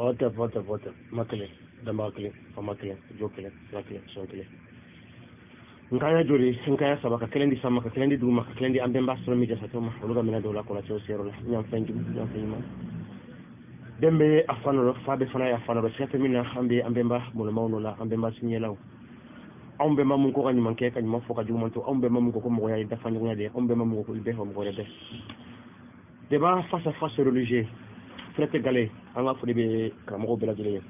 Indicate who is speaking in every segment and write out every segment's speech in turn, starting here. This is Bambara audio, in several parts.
Speaker 1: Hotep, hotep, hotep. Ma kelen, danbaga kelen, faama kelen, jo kelen, sira kelen, sɔn kelen. Nkaya joli, nkaya saba, ka kelen di sama, ka kelen di dugu ma, ka kelen di an bɛnba sɔrɔ min jasatɔ ma, olu ka minɛ dɔw la kɔlɔsɛw seyɔrɔ la, ɲan fɛn jugu, ɲan fɛn ɲuman. Den bɛ a fa nɔ, fa bɛ fana y'a fa nɔ, siga tɛ min na, an bɛ an bɛnba mɔlɔmaw nɔ la, an bɛnba siɲɛlaw. Anw bɛnba mun ko ka ɲuman kɛ, ka ɲuman fɔ, ka juguman to, anw bɛnba mun ko ko mɔgɔya ye dafa ɲɔgɔnya de ye, anw bɛnba mun ko ko i bɛɛ fɔ mɔgɔ wɛrɛ bɛɛ. Débat face à face religieux, Frete Gale, an ka foli bɛ karamɔgɔw bɛɛ lajɛlen ye.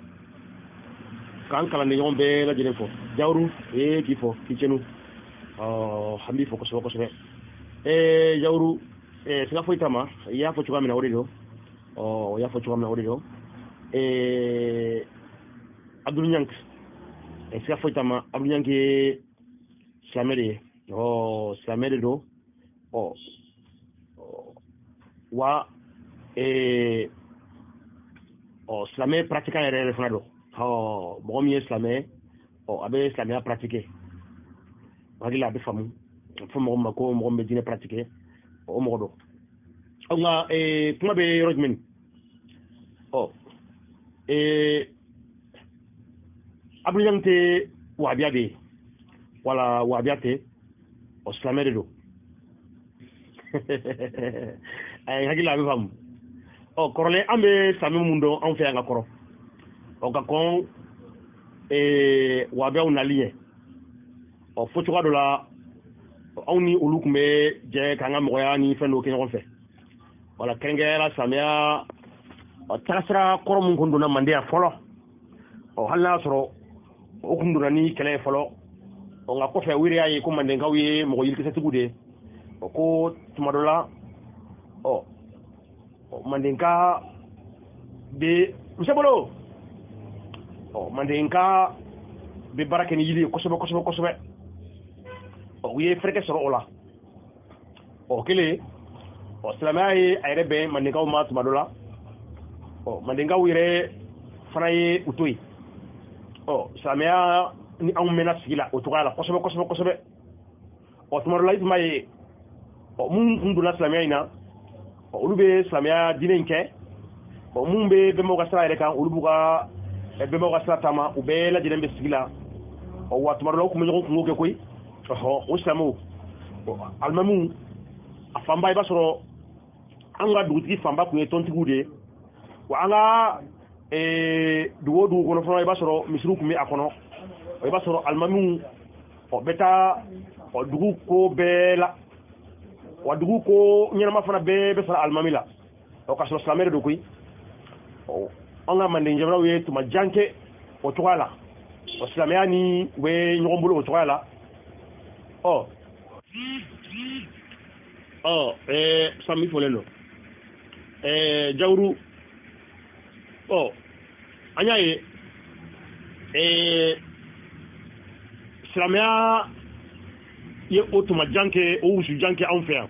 Speaker 1: K'an kalandenɲɔgɔn bɛɛ lajɛlen fɔ. Jawuru, ee k'i fɔ, k'i cɛnu. An b'i fɔ kosɛbɛ kosɛbɛ. Jawuru, siga foyi t'a ma, i y'a fɔ cogoya min na o de don. I y'a fɔ cogoya min na o de don. Abdul Niang, siga foyi t'a ma, Abdul Niang ye silamɛ de ye. Silamɛ de don. Wa silamɛ pratiquant yɛrɛ yɛrɛ fana don. Mɔgɔ min ye silamɛ, a bɛ silamɛya pratiquer. Hakili la a bɛ faamu. A bɛ fɔ mɔgɔ min ma ko mɔgɔ min bɛ diinɛ pratiquer, o mɔgɔ don. Nka kuma bɛ yɔrɔ jumɛn? Abdul Niang tɛ wahabiya de ye. Wala wahabiya tɛ, silamɛ de don. Hakili la a bɛ faamu. Kɔrɔlen an bɛ silamɛ mun dɔn anw fɛ yan ka kɔrɔ. Ka kɔn wahabiyaw nali ɲɛ. Fɔ cogoya dɔ la, anw ni olu tun bɛ jɛ k'an ka mɔgɔya ni fɛn dɔw kɛ ɲɔgɔn fɛ. Wala kɛrɛnkɛrɛnnenya la silamɛya taasira kɔrɔ mun kun donna Manden yan fɔlɔ. Hali n'a y'a sɔrɔ o kun donna ni kɛlɛ ye fɔlɔ. Nka kɔfɛ u yɛrɛ y'a ye ko Mandenkaw ye mɔgɔ yirikisɛtigiw de ye. Ko tuma dɔ la, Mandenka bɛ Musabolo. Mandenka bɛ baara kɛ ni yiri ye kosɛbɛ kosɛbɛ kosɛbɛ. U ye fɛrɛkɛ sɔrɔ o la. Kelen, silamɛya ye a yɛrɛ bɛn Mandenkaw ma tuma dɔ la. Mandenkaw yɛrɛ fana ye u to yen. Silamɛya ni anw mɛnna sigi la o cogoya la kosɛbɛ kosɛbɛ kosɛbɛ. Tuma dɔ la i tun b'a ye, mun kun donna silamɛya in na, olu bɛ silamɛya diinɛ in kɛ. Mun bɛ bɛnbaw ka sira yɛrɛ kan, olu b'u ka bɛnbaw ka sira taama, u bɛɛ lajɛlen bɛ sigi la. Wa tuma dɔ la u tun bɛ ɲɔgɔn kungo kɛ koyi. O silamɛw, alimamiw, a fanba i b'a sɔrɔ an ka dugutigi fanba tun ye tɔntigiw de ye. Wa an ka dugu o dugu kɔnɔ fana i b'a sɔrɔ misiriw tun bɛ a kɔnɔ. I b'a sɔrɔ alimamiw bɛ taa dugu ko bɛɛ la. Wa dugu ko ɲɛnama fana bɛɛ bɛ sara alimami la. K'a sɔrɔ silamɛ de don koyi. An ka Manden jamanaw ye tuma jan kɛ o cogoya la. Silamɛya ni u bɛ ɲɔgɔn bolo o cogoya la. Sami fɔlen don. Jawuru, an y'a ye silamɛya ye o tuma jan kɛ, o wusu jan kɛ anw fɛ yan.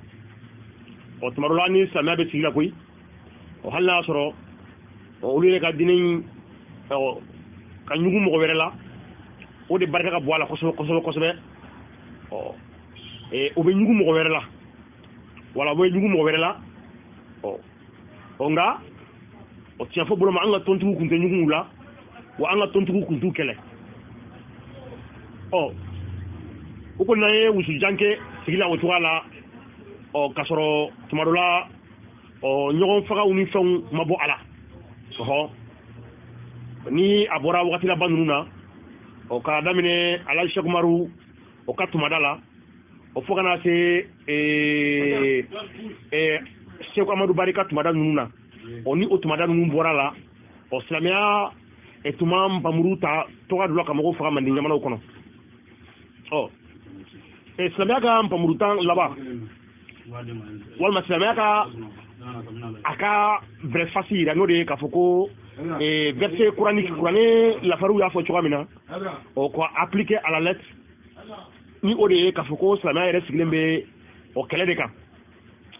Speaker 1: Tuma dɔ la ni silamɛya bɛ sigi la koyi. Hali n'a y'a sɔrɔ olu yɛrɛ ka diinɛ in ka ɲugu mɔgɔ wɛrɛ la, o de barika ka bon a la kosɛbɛ kosɛbɛ kosɛbɛ. O bɛ ɲugu mɔgɔ wɛrɛ la. Wala o bɛ ɲugu mɔgɔ wɛrɛ la. Nka o tiɲɛ fɔ bolo ma, an ka tɔntigiw kun tɛ ɲugu u la, wa an ka tɔntigiw kun t'u kɛlɛ. O kɔni n'an ye wusu jan kɛ sigi la o cogoya la, k'a sɔrɔ tuma dɔ la ɲɔgɔn fagaw ni fɛnw ma bɔ a la. Ni a bɔra wagati laban ninnu na, k'a daminɛ Alaji Sɛki Umaru o ka tumada la, fo ka na se Sɛki Amadu Bari ka tumada ninnu na. Ni o tumada ninnu bɔra la, silamɛya tuma npamuru ta tɔgɔ dɔ la ka mɔgɔw faga Manden jamanaw kɔnɔ. Silamɛya ka npamuru tan laban, walima silamɛya ka a ka vrai face yira, n'o de ye k'a fɔ ko verset coranique, kuranɛ lafariw y'a fɔ cogoya min na, k'a appliquer à la lettre, ni o de ye k'a fɔ ko silamɛya yɛrɛ sigilen bɛ o kɛlɛ de kan.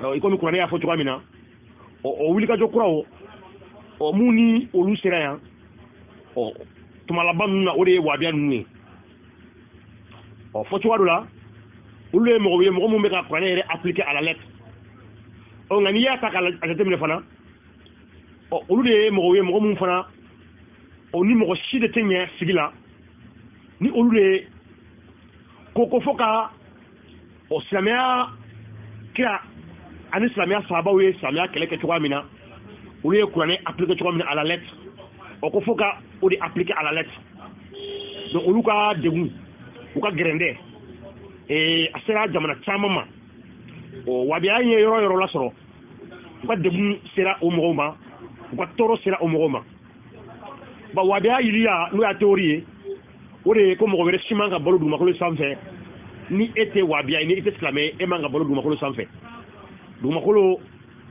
Speaker 1: I komi kuranɛ y'a fɔ cogoya min na, o wulikajɔ kuraw, mun ni olu sera yan, tuma laban ninnu na, o de ye wahabiya ninnu ye. Fɔ cogoya dɔ la, olu ye mɔgɔw ye, mɔgɔ mun bɛ ka kuranɛ yɛrɛ appliquer à la lettre. Nka n'i y'a ta k'a jateminɛ fana, olu de ye mɔgɔw ye, mɔgɔ mun fana O ni mɔgɔ si de tɛ ɲɛ sigi la ni olu de ko fo ka o silamɛya kira ani silamɛya sahabaw ye silamɛya kɛlɛ kɛ cogoya min na, olu ye kuranɛ appliquer cogoya min na à la lettre, o ko fo ka o de appliquer à la lettre. Donc olu ka degun, u ka gɛrɛndɛ, a sera jamana caman ma. O wabiya ye yɔrɔ yɔrɔ lasɔrɔ, u ka degun sera o mɔgɔw ma, u ka tɔɔrɔ sera o mɔgɔw ma. Ba wabiya yiriya n'o y'a théorie ye, o de ye ko mɔgɔ wɛrɛ si man ka balo dugumakolo sanfɛ ni e tɛ wabiya ye, ni e tɛ silamɛ ye, e man ka balo dugumakolo sanfɛ. Dugumakolo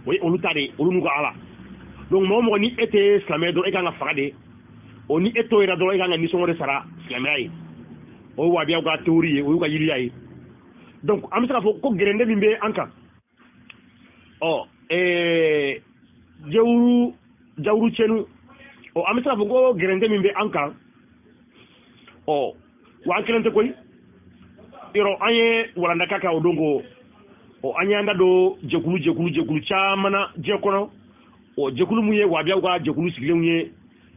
Speaker 1: o ye olu ta de ye, olu n'u ka ala. Donc mɔgɔ mɔgɔ ni e tɛ silamɛ dɔrɔn, e kan ka faga de. O ni e t'o yɛrɛ dɔrɔn, e kan ka nisɔngɔ de sara silamɛya ye. O ye wabiyaw ka théorie ye, o y'u ka yiriya ye. Donc an bɛ se k'a fɔ ko gɛrɛndɛ min bɛ an kan, ɔ jawuru jawuru cɛnu, ɔ an bɛ se k'a fɔ ko gɛrɛndɛ min bɛ an kan, ɔ wa an kelen tɛ koyi. Yɔrɔ an ye walanda kɛ o don ko, ɔ an y'an da don jɛkulu caman na diɲɛ kɔnɔ. Ɔ jɛkulu mun ye wabiyaw ka jɛkulu sigilenw ye,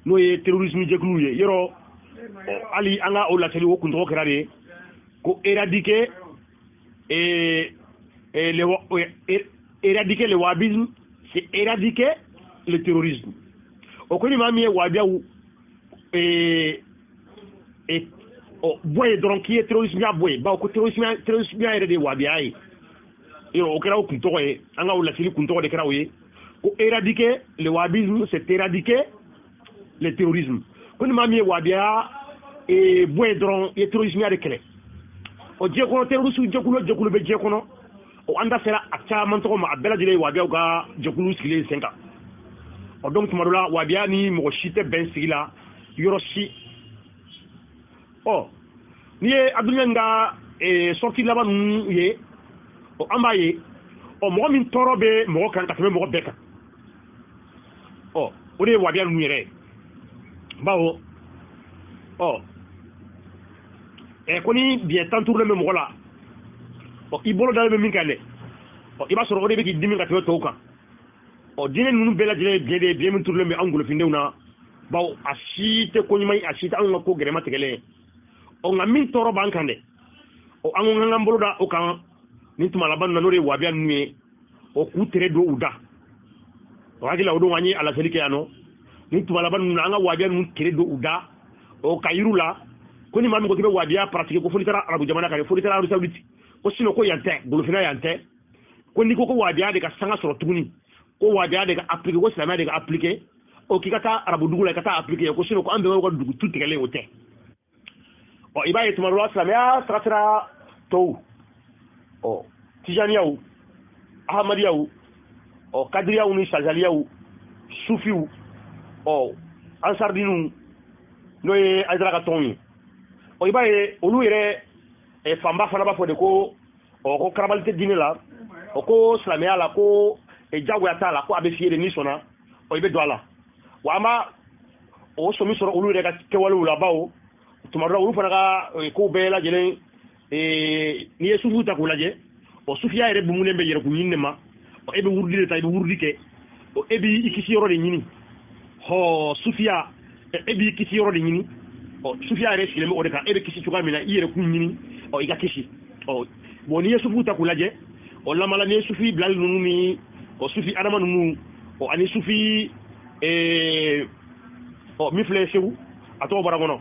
Speaker 1: n'o ye terrorisme jɛkuluw ye. Yɔrɔ hali an ka o laseli, o kuntɔgɔ kɛra de ko éradiquer éradiquer le wahhabisme, c'est éradiquer le terrorisme. O ko ni maa min ye wahabiyaw bɔ yen dɔrɔn, k'i ye terrorisme ya bɔ yen, bawo ko terrorisme yɛrɛ de ye wahabiya ye. Yɔrɔ o kɛra o kuntɔgɔ ye, an ka o laseli kuntɔgɔ de kɛra o ye, ko éradiquer le wahhabisme, c'est éradiquer le terrorisme. Ko ni maa min ye wahabiya bɔ yen dɔrɔn, i ye terrorisme ya de kɛlɛ. O diɲɛ kɔnɔ terroriste jɛkulu bɛ diɲɛ kɔnɔ, o an da sera a caman tɔgɔ ma, a bɛɛ lajɛlen ye wahabiyaw ka jɛkulu sigilen sen kan. O donc tuma dɔ la, wahabiya ni mɔgɔ si tɛ bɛn sigi la yɔrɔ si. Ɔ n'i ye Abdoulaye ka sortie laban ninnu ye, ɔ an b'a ye, ɔ mɔgɔ min tɔɔrɔ bɛ mɔgɔ kan ka tɛmɛ mɔgɔ bɛɛ kan, ɔ o de ye wahabiya ninnu yɛrɛ ye. Bawo ɔ ko ni biɲɛ tan turulen bɛ mɔgɔ la, ɔ i bolo dalen bɛ min kan dɛ, ɔ i b'a sɔrɔ o de bɛ k'i dimi ka tɛmɛ tɔw kan. Ɔ diinɛ ninnu bɛɛ lajɛlen ye biɲɛ de ye, biɲɛ min turulen bɛ anw golofindenw na, bawo a si tɛ ko ɲuman ye, a si tɛ anw ka ko gɛrɛma tigɛlen ye. Ɔ nka min tɔɔrɔ b'an kan dɛ, ɔ an ko k'an bolo da o kan nin tuma laban ninnu na, n'o de ye wahabiya ninnu ye, o k'u tere don u da. O hakili la o don an ye a laseli kɛ yan nɔ, nin tuma laban ninnu na, an ka wahabiya ninnu tere don u da, o ka yiriw la ko ni maa min ko k'i bɛ wahabiya pratiquer, ko fo n'i taara arabu jamana kan, fo n'i taara Arabie Saoudite, ko sinon ko yan tɛ golofinna yan tɛ, ko n'i ko ko wahabiya de ka sanga sɔrɔ tuguni, ko wahabiya de ka appliquer, ko silamɛya de ka appliquer, o k'i ka taa arabu dugu la, i ka taa appliquer, ko sinon ko an bɛnbaw ka dugu tu tigɛlen o tɛ. Ɔ i b'a ye tuma dɔ la silamɛya tagasira tɔw, ɔ tijaniyaw, ahamadiyaw, ɔ kadiriyaw ni sazaliyaw, sufiw, ɔ ansardiniw, n'o ye Ayidara ka tɔnw ye, ɔ i b'a ye olu yɛrɛ fanba fana b'a fɔ de ko ɔ ko karabali tɛ diinɛ la, ɔ ko silamɛya la ko jagoya t'a la, ko a bɛ f'i ye de n'i sɔnna, ɔ i bɛ don a la. Wa an b'a o sɔmi sɔrɔ olu yɛrɛ ka kɛwalew la, bawo tuma dɔ la olu fana ka kow bɛɛ lajɛlen, n'i ye sufiw ta k'u lajɛ, ɔ sufiya yɛrɛ bumunen bɛ yɛrɛkun ɲini de ma. Ɔ e bɛ wurudi de ta, i bɛ wurudi kɛ, ɔ e b'i kisi yɔrɔ de ɲini. Hɔ sufiya e b'i kisi yɔrɔ de ɲini, ɔ sufiya yɛrɛ sigilen bɛ o de kan, e bɛ kisi cogoya min na, i yɛrɛ kun ɲini, ɔ i ka kisi. Ɔ bon n'i ye sufiw ta k'u lajɛ, ɔ lamala n'i ye sufi bilali ninnu ni ɔ sufi adama ninnu, ɔ ani sufi ɔ min filɛ Segu, a tɔgɔ bɔra kɔnɔ,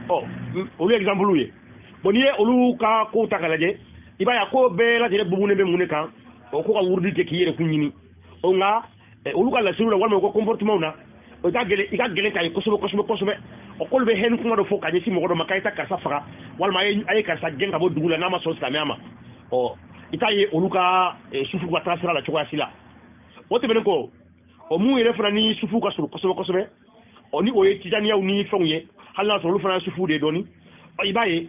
Speaker 1: ɔ olu ye exemple ye. Bon n'i ye olu ka kow ta k'a lajɛ, i b'a ye a ko bɛɛ lajɛlen bumunen bɛ mun de kan, o ko ka wurudi kɛ k'i yɛrɛ kun ɲini. O nka olu ka laseliw la walima u ka comportement na, o ka gɛlɛn, i ka gɛlɛn k'a ye kosɛbɛ kosɛbɛ kosɛbɛ. O k'olu bɛ hɛni kuma dɔ fɔ ka ɲɛsin mɔgɔ dɔ ma, k'a ye taa karisa faga, walima a ye karisa gɛn ka bɔ dugu la n'a ma sɔn silamɛya ma. Ɔ i t'a ye olu ka sufiw ka taasira la cogoya si la. O tɛmɛnen kɔ, o mun yɛrɛ fana ni sufiw ka surun kosɛbɛ kosɛbɛ, ɔ ni o ye tijaniyaw ni fɛnw ye, hali n'a sɔrɔ olu fana ye sufiw de ye dɔɔni, ɔ i b'a ye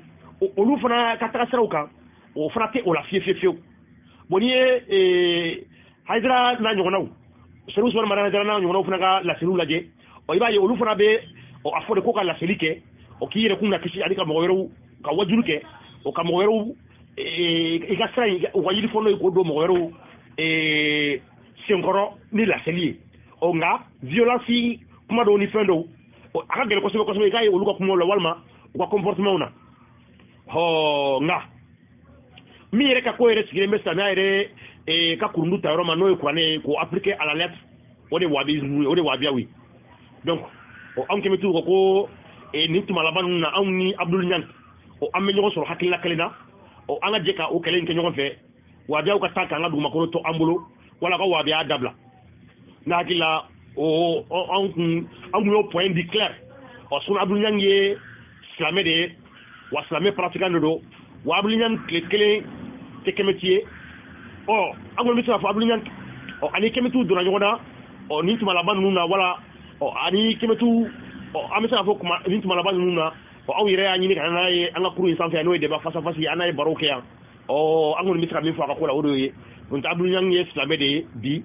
Speaker 1: olu fana ka tagasiraw kan, o fana tɛ o la fiye fiye fiyewu. Bon n'i ye Hayidara n'a ɲɔgɔnnaw, Serifu Usumani Madani Hayidara n'a ɲɔgɔnnaw fana ka laseliw lajɛ, ɔ i b'a ye olu fana bɛ a fɔ de ko ka laseli kɛ, o k'i yɛrɛ kun na kisi, ani ka mɔgɔ wɛrɛw ka wajulu kɛ, o ka mɔgɔ wɛrɛw i ka sira in, u ka yiri fɔlɔ ye k'o don mɔgɔ wɛrɛw senkɔrɔ ni laseli ye. Ɔ nka violence Kuma dɔw ni fɛn dɔw a ka gɛlɛn kosɛbɛ kosɛbɛ i k'a ye olu ka kumaw la walima u ka comportement na. Ɔ nka min yɛrɛ ka ko yɛrɛ sigilen bɛ silamɛya yɛrɛ ka kurundu ta yɔrɔ ma, n'o ye kuranɛ ye, k'o appliquer à la lettre, o de wahabisme, o de wahabiyaw ye. Donc anw kɛmɛtiw ko nin tuma laban ninnu na, anw ni Abdul Niang an bɛ ɲɔgɔn sɔrɔ hakilina kelen na. An ka jɛ ka o kɛlɛ in kɛ ɲɔgɔn fɛ, wahabiyaw ka taa k'an ka dugumakolo to an bolo, wala ka wahabiya dabila. Ne hakili la, o anw kun y'o point di clair. Sinon Abdul Niang ye silamɛ de ye, wa silamɛ pratiquant de don, wa Abdul Niang tile kelen tɛ kɛmɛti ye. An kɔni bɛ se k'a fɔ Abdul Niang ani kɛmɛtiw donna ɲɔgɔn na nin tuma laban ninnu na, wala ani kɛmɛtiw, an bɛ se k'a fɔ kuma nin tuma laban ninnu na, aw yɛrɛ y'a ɲini ka na n'a ye an ka kurun in sanfɛ, n'o ye débat face à face ye, an n'a ye baro kɛ yan. An kɔni bɛ se ka min fɔ a ka ko la, o de ye n'o tɛ Abdul Niang ye silamɛ de ye bi,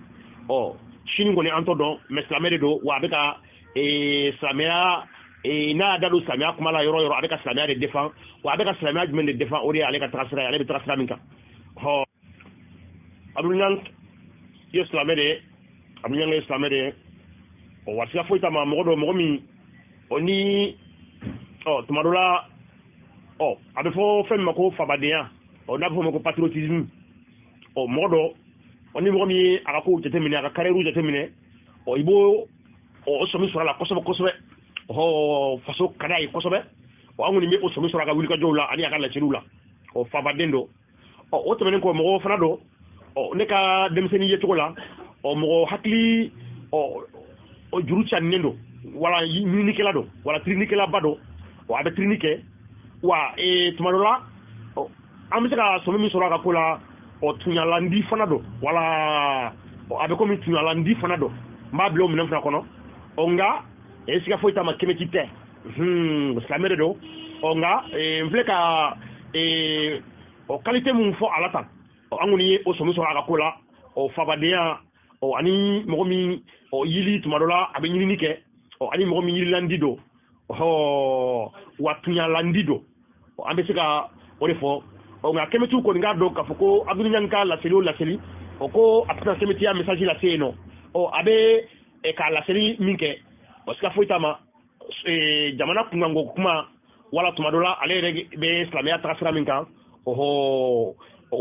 Speaker 1: sini kɔni an t'o dɔn, mais silamɛ de don, wa a bɛ ka silamɛya, n'a y'a da don silamɛya kuma la yɔrɔ o yɔrɔ, a bɛ ka silamɛya de défend. Wa a bɛ ka silamɛya jumɛn de défend? O de ye ale ka taga sira ye, ale bɛ taga sira min kan. Abdul Niang ye silamɛ de ye, Abdul Niang ye silamɛ de ye. Wa siga foyi t'a ma, mɔgɔ dɔ, mɔgɔ min o ni tuma dɔ la, a bɛ fɔ fɛn min ma ko fabadenya, n'a bɛ fɔ o ma ko patriotisme. Mɔgɔ dɔ, ni mɔgɔ min ye a ka kow jateminɛ, a ka carrière jateminɛ, i b'o o sɔmi sɔrɔ a la kosɛbɛ kosɛbɛ. Faso ka d'a ye kosɛbɛ. An kɔni bɛ o sɔmi sɔrɔ a ka wulikajɔw la ani a ka laseliw la. Fabaden don. O tɛmɛnen kɔ, mɔgɔ fana don, ne ka denmisɛnnin yecogo la, mɔgɔ hakili juru caninen don, wala ɲininikɛla don, wala tirinikɛlaba don. A bɛ tirini kɛ, wa tuma dɔ la, an bɛ se ka sɔmi min sɔrɔ a ka ko la, tuɲalandi fana don, wala a bɛ komi tuɲalandi fana don. N b'a bila o minɛn fana kɔnɔ. Nka siga foyi t'a ma, kɛmɛti tɛ, silamɛ de don. Nka n filɛ ka qualité mun fɔ a la tan, an kɔni ye o sɔmi sɔrɔ a ka ko la, fabadenya, ani mɔgɔ min yili tuma dɔ la a bɛ ɲinini kɛ, ani mɔgɔ min yililandi don, wa tuɲalandi don. An bɛ se ka o de fɔ. Nka kɛmɛtiw kɔni k'a dɔn k'a fɔ ko Abdul Niang ka laseli o laseli, ko a tɛna kɛmɛtiya message lase yen nɔ. A bɛ k'a laseli min kɛ, siga foyi t'a ma, jamana kunkanko kuma, wala tuma dɔ la ale yɛrɛ bɛ silamɛya taga sira min kan, o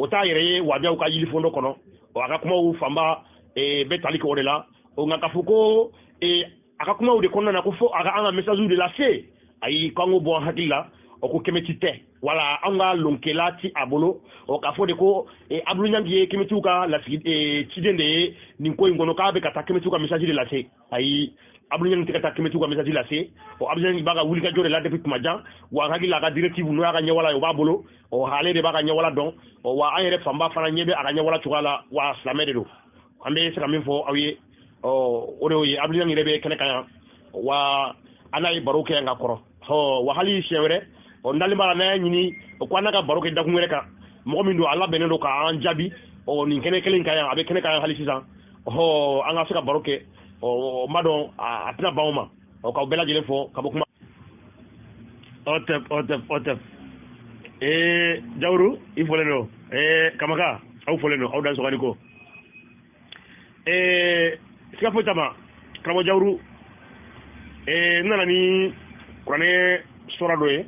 Speaker 1: t'a yɛrɛ ye wahabiyaw ka yilifondo kɔnɔ. A ka kumaw fanba bɛ tali kɛ o de la. Nka k'a fɔ ko a ka kumaw de kɔnɔna na ko fo a ka an ka message de lase, ayi, k'an k'o bɔ an hakili la. Ko kɛmɛti tɛ, wala an ka lonkɛla ti a bolo. K'a fɔ de ko Abdul Niang ye kɛmɛtiw ka lasigi ciden de ye nin ko in kɔnɔ, k'a bɛ ka taa kɛmɛtiw ka message de lase, ayi, Abdul Niang tɛ ka taa kɛmɛtiw ka message lase. Abdul Niang b'a ka wulikajɔ de la depuis tuma jan, wa hakili la a ka directive, n'o y'a ka ɲɛwala ye, o b'a bolo. Ale de b'a ka ɲɛwala dɔn, wa an yɛrɛ fanba fana ɲɛ bɛ a ka ɲɛwala cogoya la, wa silamɛ de don. An bɛ se ka min fɔ aw ye, o de y'o ye. Abdul Niang yɛrɛ bɛ kɛnɛ kan yan, wa an n'a ye baro kɛ yan ka kɔrɔ. Wa hali siɲɛ wɛrɛ, n dalen b'a la, n'an y'a ɲini ko an n'a ka baro kɛ dakun wɛrɛ kan, mɔgɔ min don, a labɛnnen don k'an jaabi nin kɛnɛ kelen kan yan, a bɛ kɛnɛ kan yan hali sisan, an ka se ka baro kɛ. N b'a dɔn a tɛna ban o ma. K'aw bɛɛ lajɛlen fɔ ka bɔ kuma. Ɔtɛp ɔtɛp ɔtɛp. Jawuru, i fɔlen don. Kamaka, aw fɔlen don, aw dan sɔgɔni ko. Siga foyi t'a ma, karamɔgɔ Jawuru, n nana ni kuranɛ sura dɔ ye,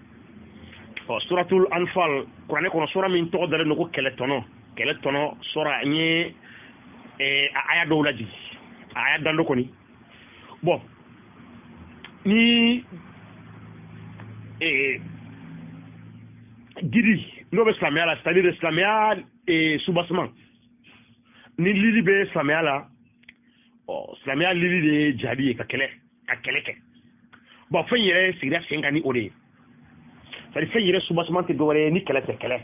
Speaker 1: suratul Anfal, kuranɛ kɔnɔ sura min tɔgɔ dalen don ko kɛlɛ tɔnɔ, kɛlɛ tɔnɔ sura. N ye a aya dɔw lajigin, a aya dan dɔ kɔni. Bon, ni gidi n'o bɛ silamɛya la, c'est à dire silamɛya soubassement, ni lili bɛ silamɛya la, silamɛya lili de ye jihadi ye, ka kɛlɛ, ka kɛlɛ kɛ. Bon, fɛn yɛrɛ sigira sen kan ni o de ye, c'est à dire fɛn yɛrɛ soubassement tɛ dɔwɛrɛ ye ni kɛlɛ tɛ, kɛlɛ.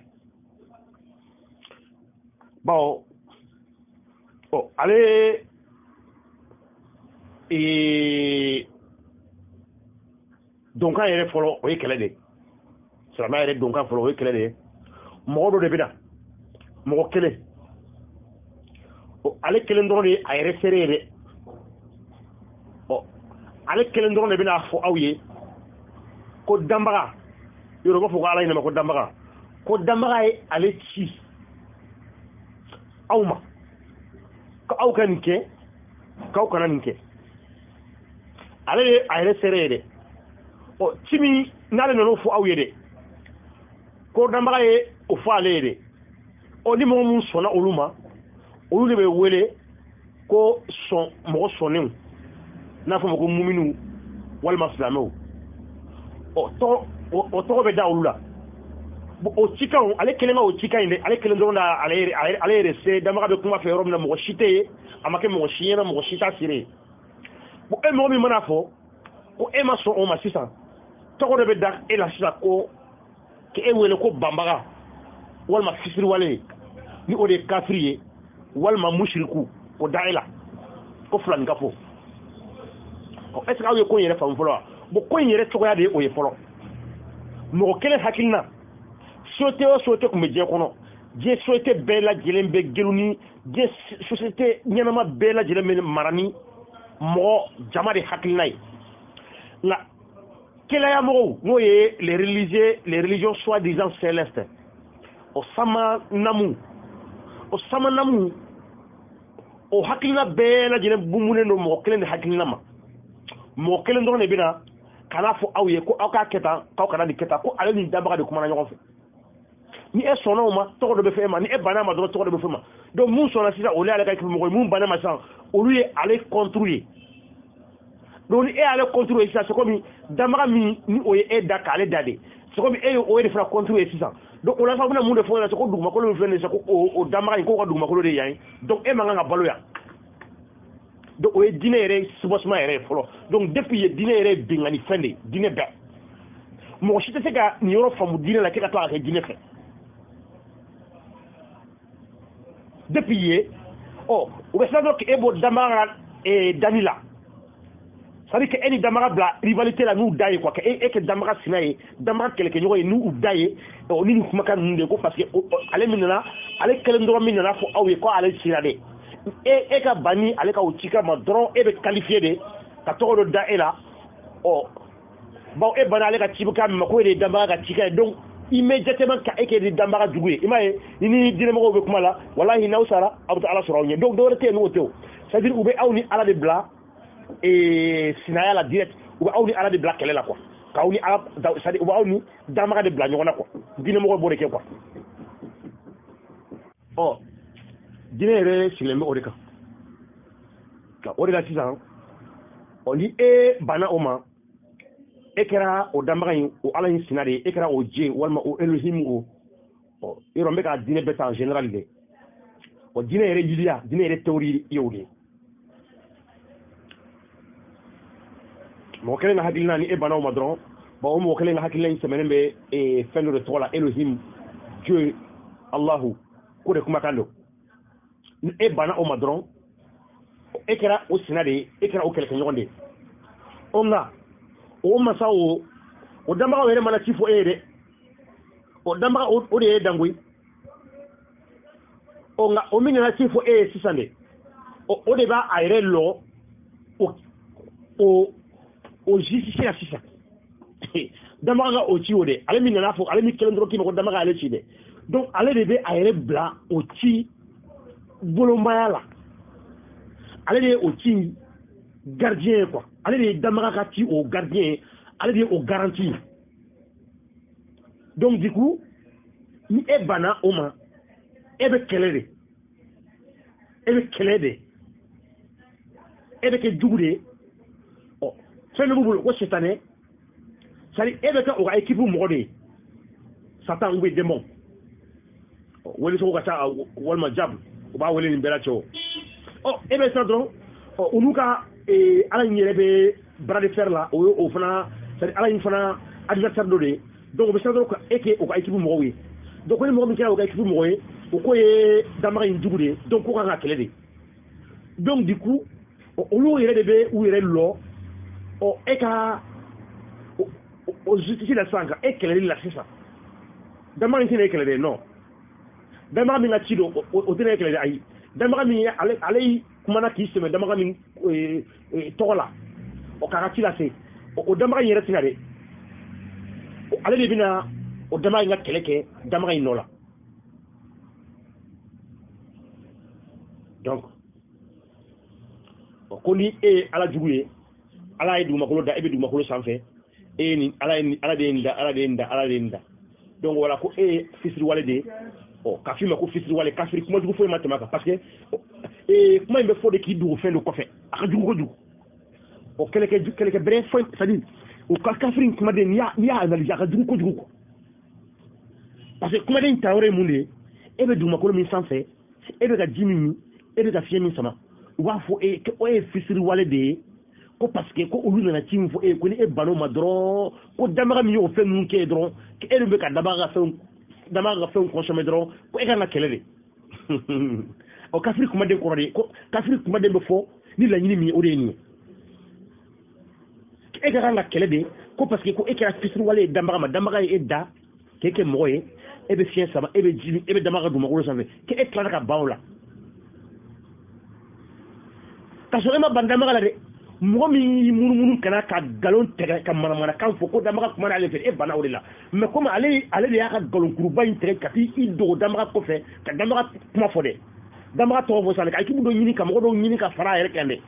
Speaker 1: Bawo ale donkan yɛrɛ fɔlɔ, o ye kɛlɛ de ye. Silamɛya yɛrɛ donkan fɔlɔ, o ye kɛlɛ de ye. Mɔgɔ dɔ de bɛ na, mɔgɔ kelen, ale kelen dɔrɔn de ye a yɛrɛ seere ye dɛ. Ale kelen dɔrɔn de bɛna fɔ aw ye ko danbaga, yɔrɔ u b'a fɔ ko Ala ɲɛnama, ko danbaga, ko danbaga ye ale ci aw ma ko aw ka nin kɛ, k'aw kana nin kɛ. Ale ye a yɛrɛ seere ye dɛ. Ɔ ci min n'ale nan'o fɔ aw ye dɛ, ko danbaga ye o fɔ ale ye dɛ. Ɔ ni mɔgɔ min sɔnna olu ma, olu de bɛ wele ko sɔn mɔgɔ sɔnnenw, n'a fɔ ma ko muminiw walima silamɛw. Ɔ tɔgɔ o tɔgɔ bɛ da olu la. Bon o cikanw, ale kelen ka o cikan in dɛ, ale kelen dɔrɔn da ale yɛrɛ se danbaga bɛ kuma fɛ yɔrɔ min na, mɔgɔ si tɛ yen, a ma kɛ mɔgɔ si ɲɛna, mɔgɔ si t'a seere ye. Bon e mɔgɔ min mana fɔ ko e ma sɔn o ma sisan, tɔgɔ dɔ bɛ da e la sisan ko k'e wele ko banbaga walima fisiriwale, ni o de ye kafiri ye walima musiriku, o da e la ko filanin ka fɔ. Ɔ est ce que aw ye ko in yɛrɛ faamu fɔlɔ wa? Bon ko in yɛrɛ cogoya de ye o ye fɔlɔ. Mɔgɔ kelen hakilina, société o société tun bɛ diɲɛ kɔnɔ, diɲɛ société bɛɛ lajɛlen bɛ gelu ni diɲɛ société ɲɛnama bɛɛ lajɛlen bɛ mara ni mɔgɔ jama de hakilina ye. Nka kelaya mɔgɔw, n'o ye les religieux, les religions soi-disant célestes, o samanamu, o hakilina bɛɛ lajɛlen bumunen don mɔgɔ kelen de hakilina ma. Mɔgɔ kelen dɔrɔn de bɛ na ka n'a fɔ aw ye ko aw k'a kɛ tan, k'aw kana nin kɛ tan, ko ale ni danbaga de kumana ɲɔgɔn fɛ. Ni e sɔnna o ma, tɔgɔ dɔ bɛ fɔ e ma. Ni e banna ma dɔrɔn, tɔgɔ dɔ bɛ fɔ e ma. Donc mun sɔnna sisan, olu y'ale ka équipe mɔgɔ ye. Mun banna ma sisan, olu ye ale contre ye. Donc ni e y'ale contre ye sisan, c'est comme danbaga min ni o ye e da k'ale da de, c'est comme e ye o de fana contre ye sisan. Donc o la sa, u bɛna mun de fɔ ɲɛna? Ko dugumakolo min filɛ nin ye sisan, ko o danbaga in k'o ka dugumakolo de ye yan ye. Donc e man kan ka balo yan. Donc o ye diinɛ yɛrɛ soubassement yɛrɛ ye fɔlɔ. Donc depuis ye diinɛ yɛrɛ ye binkanni fɛn de ye, diinɛ bɛɛ. Mɔgɔ si tɛ se ka nin yɔrɔ faamu diinɛ la k'e ka tila ka kɛ diinɛ fɛ. Depuis ye ɔ u bɛ siran dɔrɔn k'e bɔ danbaga ka danni la, c'est à dire que e ni danbaga bila rivalité la n'u da ye quoi, que e kɛ danbaga sina ye, danbaga kɛlɛkɛɲɔgɔn ye n'u da ye. Ɔ ni nin kumakan ninnu de ko parce que ale min nana, ale kelen dɔrɔn min nana fɔ aw ye ko ale sira de, e ka ban ni ale ka o cikan ma dɔrɔn, e bɛ qualifié de ka tɔgɔ dɔ da e la. Ɔ bawo e banna ale ka cikan min ma, ko e de ye danbaga ka cikan ye. Donc immédiatement ka e kɛ ni danbaga jugu ye. I m'a ye ni diinɛmɔgɔw bɛ kuma la, walahi n'aw sara aw bɛ taa Ala sɔrɔ aw ɲɛ. Donc dɔwɛrɛ tɛ yen n'o tɛ o. C'est à dire u bɛ aw ni Ala de bila sinaya la direct, u bɛ aw ni Ala de bila kɛlɛ la quoi, k'aw ni Ala, c'est à dire u bɛ aw ni danbaga de bila ɲɔgɔn na quoi. Diinɛmɔgɔw b'o de kɛ quoi. Ɔ diinɛ yɛrɛ sigilen bɛ o de kan. Nka o de la sisan, ɔ ni e banna o ma, e kɛra o danbaga in, o Ala in sina de ye, e kɛra o je walima o Elohim o. Ɔ yɔrɔ n bɛ ka diinɛ bɛɛ ta en général de. Ɔ diinɛ yɛrɛ yiriya, diinɛ yɛrɛ théorie ye o de ye. Mɔgɔ kelen ka hakilina, ni e banna o ma dɔrɔn, bon o mɔgɔ kelen ka hakilina in sɛmɛnen bɛ fɛn dɔ de tɔgɔ la, Elohim, Dieu, Allahu, k'o de kumakan don. Ni e banna o ma dɔrɔn, e kɛra o sina de ye, e kɛra o kɛlɛkɛɲɔgɔn de ye. Ɔ nka o masa o danbagaw yɛrɛ mana ci fɔ e ye dɛ, o danbaga o de ye dan koyi. Ɔ nka o min nana ci fɔ e ye sisan de, o de b'a a yɛrɛ lɔ o justice la sisan. Danbaga ka o ci o de, ale min nana fɔ, ale min kelen dɔrɔn k'i ma ko danbaga y'ale ci dɛ. Donc ale de bɛ a yɛrɛ bila o ci bolomaya la, ale de ye o ci gardien ye quoi, ale de ye danbaga ka ci o gardien ye, ale de ye o garantie ye. Donc du coup ni e banna o ma, e bɛ kɛlɛ de, e bɛ kɛlɛ de, e bɛ kɛ jugu de ye. Ɔ fɛn dɔ b'u bolo ko sitanɛ, c'est à dire e bɛ kɛ o ka équipe mɔgɔ de ye, Satan ou bien démon, wele sogo ka ca walima diable, u b'a wele nin bɛɛ la cɛ o. Ɔ e bɛ siran dɔrɔn, ɔ olu ka Ala in yɛrɛ bɛ bras de fer la, o ye o fana, c'est à dire Ala in fana adversaire dɔ de ye. Donc o bɛ siran dɔrɔn ka e kɛ o ka équipe mɔgɔw ye. Donc ni mɔgɔ min kɛra o ka équipe mɔgɔ ye, o ko ye danbaga in jugu de ye, donc ko kan ka kɛlɛ de. Donc du coup olu yɛrɛ de bɛ u yɛrɛ lɔ ɔ e ka o justice la sisan, ka e kɛlɛli la sisan. Danbaga in tɛna e kɛlɛ dɛ, non, danbaga min ka ci don o tɛna e kɛlɛ dɛ, ayi. Danbaga min ye ale kumana k'i sɛmɛ danbaga min tɔgɔ la, o k'a ka ci lase, o danbaga in yɛrɛ tɛna dɛ, ale de bɛna o danbaga in ka kɛlɛ kɛ danbaga in nɔ la. Donc ko ni e ye Ala jugu ye, Ala ye dugumakolo da, e bɛ dugumakolo sanfɛ, e ni Ala ye, Ala de ye nin da, Ala de ye nin da, Ala de ye nin da. Donc voilà, ko e ye fisiriwale de ye. Ɔ k'a f'i ma ko fisiriwale, kafiri, kuma jugu foyi ma tɛmɛ a kan, parce que kuma in bɛ fɔ de k'i dogo fɛn dɔ kɔfɛ, a ka jugu kojugu. Ɔ kɛlɛkɛ bere foyi, c'est à dire o ka kafiri in kumaden, n'i y'a analyser, a ka jugu kojugu quoi. Parce que kumaden in ta yɔrɔ ye mun de ye? E bɛ dugumakolo min sanfɛ, e bɛ ka ji min min, e bɛ ka fiɲɛ min sama, u b'a fɔ e ko e ye fisiriwale de ye, ko parce que ko olu nana ci min fɔ e ye, ko ni e bann'o ma dɔrɔn, ko danbaga min y'o fɛn ninnu kɛ ye dɔrɔn, e dun bɛ ka danbaga ka fɛnw consommer dɔrɔn, ko e kan ka kɛlɛ de. Ɔ kafiri kumaden kɔrɔ de, ko kafiri kumaden bɛ fɔ ni laɲini min ye, o de ye nin ye: e ka kan ka kɛlɛ de, ko parce que ko e kɛra fisiriwale ye danbaga ma, danbaga ye e da k'e kɛ mɔgɔ ye, e bɛ fiɲɛ sama, e bɛ ji, e bɛ danbaga ka dugumakolo sanfɛ, k'e tilala ka ban o la, k'a sɔrɔ e ma ban danbaga la dɛ. Mɔgɔ min y'i munumunu ka na ka nkalon tigɛ, ka manamanakan fɔ ko danbaga kuma n'ale fɛ, e banna o de la. Mais komi ale de y'a ka nkalonkuruba in tigɛ ka t'i dogo danbaga kɔfɛ ka danbaga kuma fɔ dɛ, danbaga tɔgɔ fɔ sisan, ka équipe dɔ ɲini, ka mɔgɔ dɔw ɲini ka fara a yɛrɛ kan dɛ.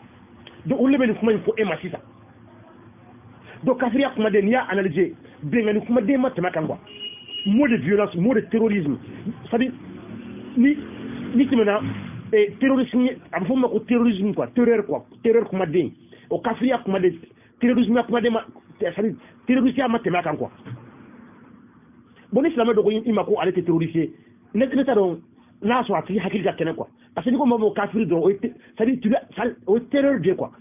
Speaker 1: Donc olu de bɛ nin kuma in fɔ e ma sisan. Donc kafiriya kumaden, n'i y'a analyser, bɛnkanni kumaden ma tɛmɛ kan quoi. Mot de violence, mot de terrorisme, c'est à dire ni tɛmɛna terrorisme, a bɛ fɔ o ma ko terrorisme quoi, terreur quoi, terreur kumaden, o kafiriya kumaden, terrorisme kumaden ma, c'est à dire terroriste ma tɛmɛ a kan quoi. Bon, ni silamɛ dɔ ko i ma ko ale tɛ terroriste ye, ne t'a dɔn n'a sɔrɔ a tigi hakili ka kɛnɛ quoi. Parce que ni ko ma fɔ kafiri dɔrɔn, o ye, c'est à dire o ye terreur de ye quoi.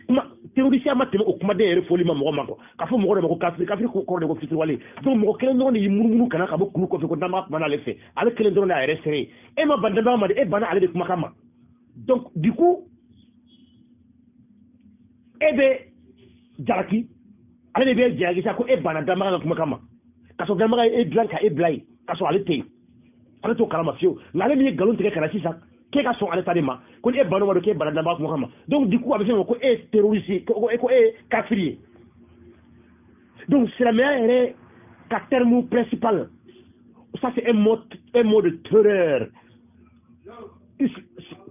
Speaker 1: Kuma terroriste ma tɛmɛ o kumaden yɛrɛ fɔli ma mɔgɔ ma quoi, k'a fɔ mɔgɔ dɔ ma ko kafiri. Kafiri kɔrɔ de ko fitiriwale. Donc mɔgɔ kelen dɔrɔn de y'i munumunu ka na ka bɔ kulu kɔfɛ ko danbaga kuma n'ale fɛ, ale kelen dɔrɔn de y'a yɛrɛ sɛrɛ ye. E ma ban danbaga ma dɛ, e banna ale de kumakan ma. Donc du coup e bɛ jalaki, ale de bɛ jalaki sa ko e banna danbaga ka kumakan ma, k'a sɔrɔ danbaga ye e dilan ka e bila yen, k'a sɔrɔ ale tɛ yen, ale t'o kalama fiyewu. Nka ale min ye nkalon tigɛ ka na sisan k'e ka sɔn ale ta de ma, ko ni e banna o ma dɔrɔn, k'e banna danbaga kumakan ma. Donc du coup a bɛ fɛn ma ko e ye terroriste ye, ko e ye kafiri ye. Donc silamɛya yɛrɛ ka terme principal, ça c'est un mot de terreur,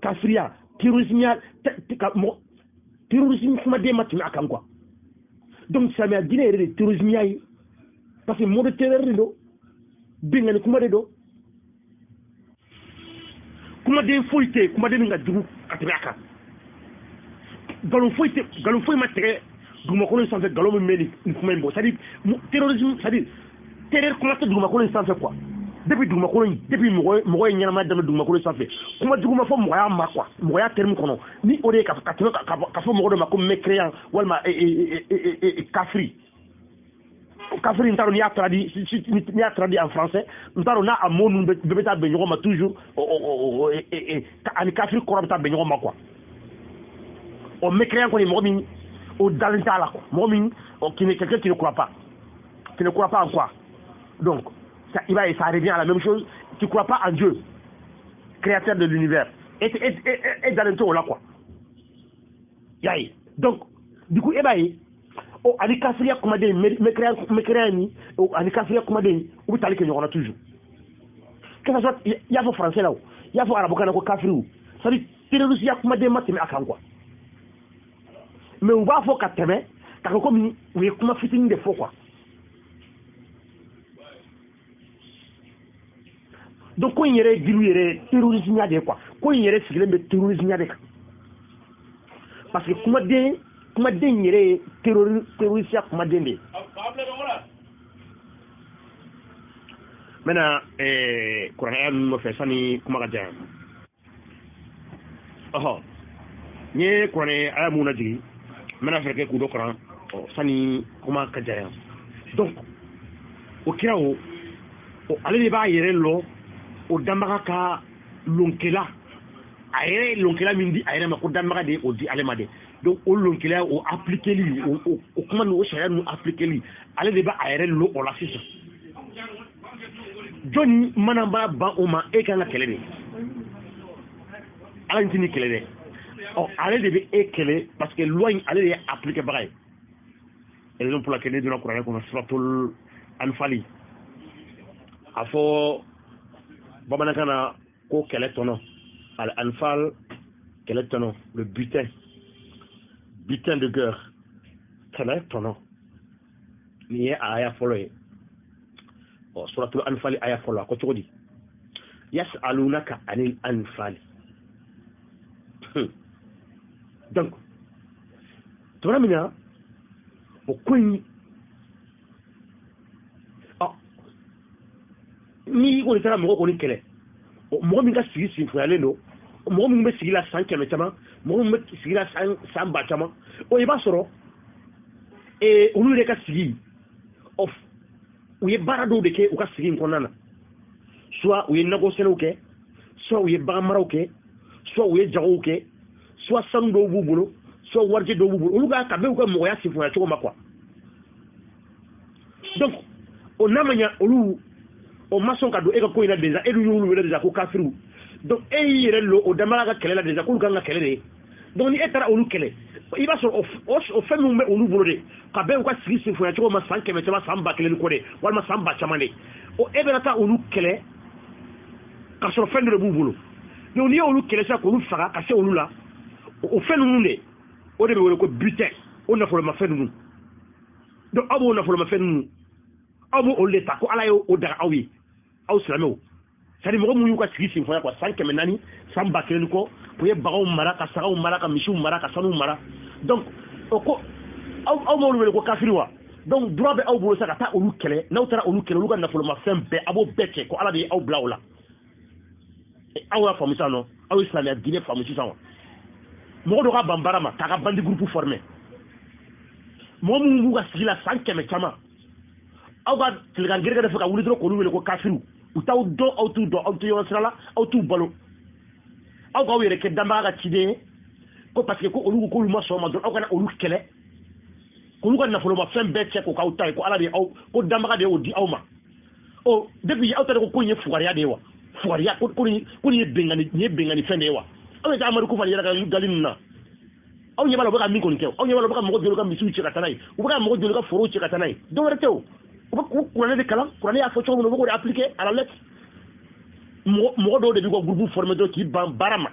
Speaker 1: kafiriya, terrorisme ya, mɔgɔ terrorisme kumaden ma tɛmɛ a kan quoi. Donc silamɛya diinɛ yɛrɛ de terrorisme ya ye, parce que mot de terreur de don, bɛnkanni kuma de don. Kumaden foyi tɛ yen, kumaden min ka jugu ka tɛmɛ a kan. Nkalon foyi tɛ, nkalon foyi ma tigɛ dugumakolo in sanfɛ, nkalon min bɛ nin kuma in bɔ, c'est à dire terrorisme, c'est à dire terreur kuma tɛ dugumakolo in sanfɛ quoi. Depuis dugumakolo in, depuis mɔgɔ ye ɲɛnamaya daminɛ dugumakolo in sanfɛ, kuma jugu ma fɔ mɔgɔya ma quoi, mɔgɔya terme kɔnɔ, ni o de ye ka tɛmɛ ka fɔ mɔgɔ dɔ ma ko mécréant walima kafiri. Kafiri, n t'a dɔn n'i y'a traduit en français, n t'a dɔn n'a a mot ninnu bɛɛ bɛ taa bɛn ɲɔgɔn ma toujours, ani kafiri kɔrɔ bɛ taa bɛn ɲɔgɔn ma quoi. O mécréant kɔni, mɔgɔ min o dalen t'a la quoi, mɔgɔ min qui ne quelqu'un qui ne croit pas, qui ne croit pas en quoi. Donc ça, il va, ça revient à la même chose, tu crois pas en Dieu créateur de l'univers et dalen t'o la quoi, y'a ye. Donc du coup e b'a ye, o ani kafiriya kumaden, mécréant ni o ani kafiriya kumaden, u bɛ tali kɛ ɲɔgɔn na toujours, que ça soit i y'a fɔ français la, o i y'a fɔ arabukan na ko kafiriw, c'est à dire terroriste ya kumaden ma tɛmɛ a kan quoi. Mais u b'a fɔ ka tɛmɛ k'a kɛ komi u ye kuma fitinin de fɔ quoi. Donc ko in yɛrɛ ye gilu yɛrɛ terrorisme ya de ye quoi. Ko in yɛrɛ sigilen bɛ terrorisme ya de kan, parce que kumaden yɛrɛ ye terroriste ya kumaden de ye. N bɛna kuranɛ ninnu nɔfɛ sani kuma ka janya. Ɔhɔ, n ye kuranɛ aya mun lajigin, n bɛna fɛɛrɛ kɛ k'u dɔ kalan sani kuma ka janya. Donc o kira o, ale de b'a yɛrɛ lɔ o danbaga ka lonkela, a yɛrɛ ye lonkela min di a yɛrɛ ma, ko danbaga de ye o di ale ma dɛ. Donc o lonkela, o appliqueli, o kuma ninnu, o sariya ninnu appliqueli, ale de b'a a yɛrɛ lo o la sisan. Jɔnni mana b'a ban o ma, e kan ka kɛlɛ de, ala tɛ ni kɛlɛ dɛ. Ɔ ale de bɛ e kɛlɛ, parce que loi in, ale de ye appliqué baga ye. Raison pour laquelle ne donna kuranɛ kɔnɔ, suratul anfali, a fɔ bamanankan na ko kɛlɛ tɔnɔ, al anfal, kɛlɛ tɔnɔ, le butin. Butin de guerre, kɛlɛ tɔnɔ. Nin ye a aya fɔlɔ ye. Ɔ, suratul anfali aya fɔlɔ, a ko cogo di? Yasalunaka anil anfali. Donc tuma min na o ko in, ɔ, n'i kɔni taara mɔgɔ kɔni kɛlɛ, mɔgɔ min ka sigi sinfonyalen don, mɔgɔ min bɛ sigi la san 100 caman, mɔgɔ min bɛ sigi la san ba caman, o i b'a sɔrɔ olu yɛrɛ ka sigi, ɔ, u ye baara dɔw de kɛ u ka sigi in kɔnɔna na. Soit u ye nakɔ sɛnɛw kɛ, soit u ye bagan maraw kɛ, soit u ye jagow kɛ, soit sanu dɔw b'u bolo, soit warijɛ dɔw b'u bolo, olu ka bɛn u ka mɔgɔya sinfonya cogo ma quoi. Donc o n'a ma ɲa, olu o ma sɔn ka don e ka ko in na déjà, e dun y'olu wele déjà ko kafiriw. Donc e y'i yɛrɛ lo o danbaga ka kɛlɛ la déjà, k'olu kan ka kɛlɛ de ye. Donc ni e taara olu kɛlɛ, i b'a sɔrɔ o fɛn minnu bɛ olu bolo de, ka bɛn u ka sigi sinfonya cogo ma san 100 caman, san 1000 ni kɔ de, walima san ba caman de, o e bɛna taa olu kɛlɛ k'a sɔrɔ fɛn dɔ de b'u bolo. Donc n'i y'olu kɛlɛ sisan k'olu faga ka se olu la, o fɛn ninnu de, o de bɛ wele ko butin, o nafolomafɛn ninnu. Donc aw b'o nafolomafɛn ninnu, aw b'o olu de ta, ko Ala y'o daga aw ye, aw silamɛw. C'est à dire mɔgɔ minnu y'u ka sigi sinfonya quoi, san 400, san 1000 ni kɔ, u ye baganw mara, ka sagaw mara, ka misiw mara, ka sanuw mara. Donc o ko aw m'olu wele ko kafiri wa? Donc droit bɛ aw bolo sa ka taa olu kɛlɛ. N'aw taara olu kɛlɛ, olu ka nafolomafɛn bɛɛ, a b'o bɛɛ cɛ, ko Ala de ye aw bila o la. Aw y'a faamu sisan nɔ? Aw ye silamɛya diinɛ faamu sisan wa? Mɔgɔ dɔ ka ban baara ma k'a ka bandi groupe former, mɔgɔ minnu b'u ka sigi la san 100 caman, aw ka tilegan gɛrɛgɛrɛ fɛ ka wuli dɔrɔn k'olu wele ko kafiriw. U t'aw dɔn, aw t'u dɔn, aw tɛ ɲɔgɔn sira la, aw t'u balo. Aw k'aw yɛrɛ kɛ danbaga ka ciden ye, ko parce que ko olu ko k'olu ma sɔn o ma dɔrɔn, aw kana olu kɛlɛ, k'olu ka nafolomafɛn bɛɛ cɛ k'o k'aw ta ye, ko Ala de ye aw, ko danbaga de y'o di aw ma. Ɔ, depuis aw ta ko ko in ye fugariya de ye wa? Fugariya, ko nin ye bɛnkanni, nin ye bɛnkanni fɛn de ye wa? Aw bɛ taa Amadu Kufa yɛrɛ ka gali ninnu na, aw ɲɛ b'a la u bɛ ka min kɔni kɛ, aw ɲɛ b'a la u bɛ ka mɔgɔ joli ka misiw cɛ ka taa n'a ye, u bɛ ka mɔgɔ joli ka forow cɛ ka taa n'a ye, dɔw wɛrɛ tɛ o. U bɛ kuranɛ de kalan, kuranɛ y'a fɔ cogo min na, u bɛ k'o de appliquer à la lettre. Mɔgɔ dɔw de b'u ka groupe former dɔrɔn k'i ban baara ma,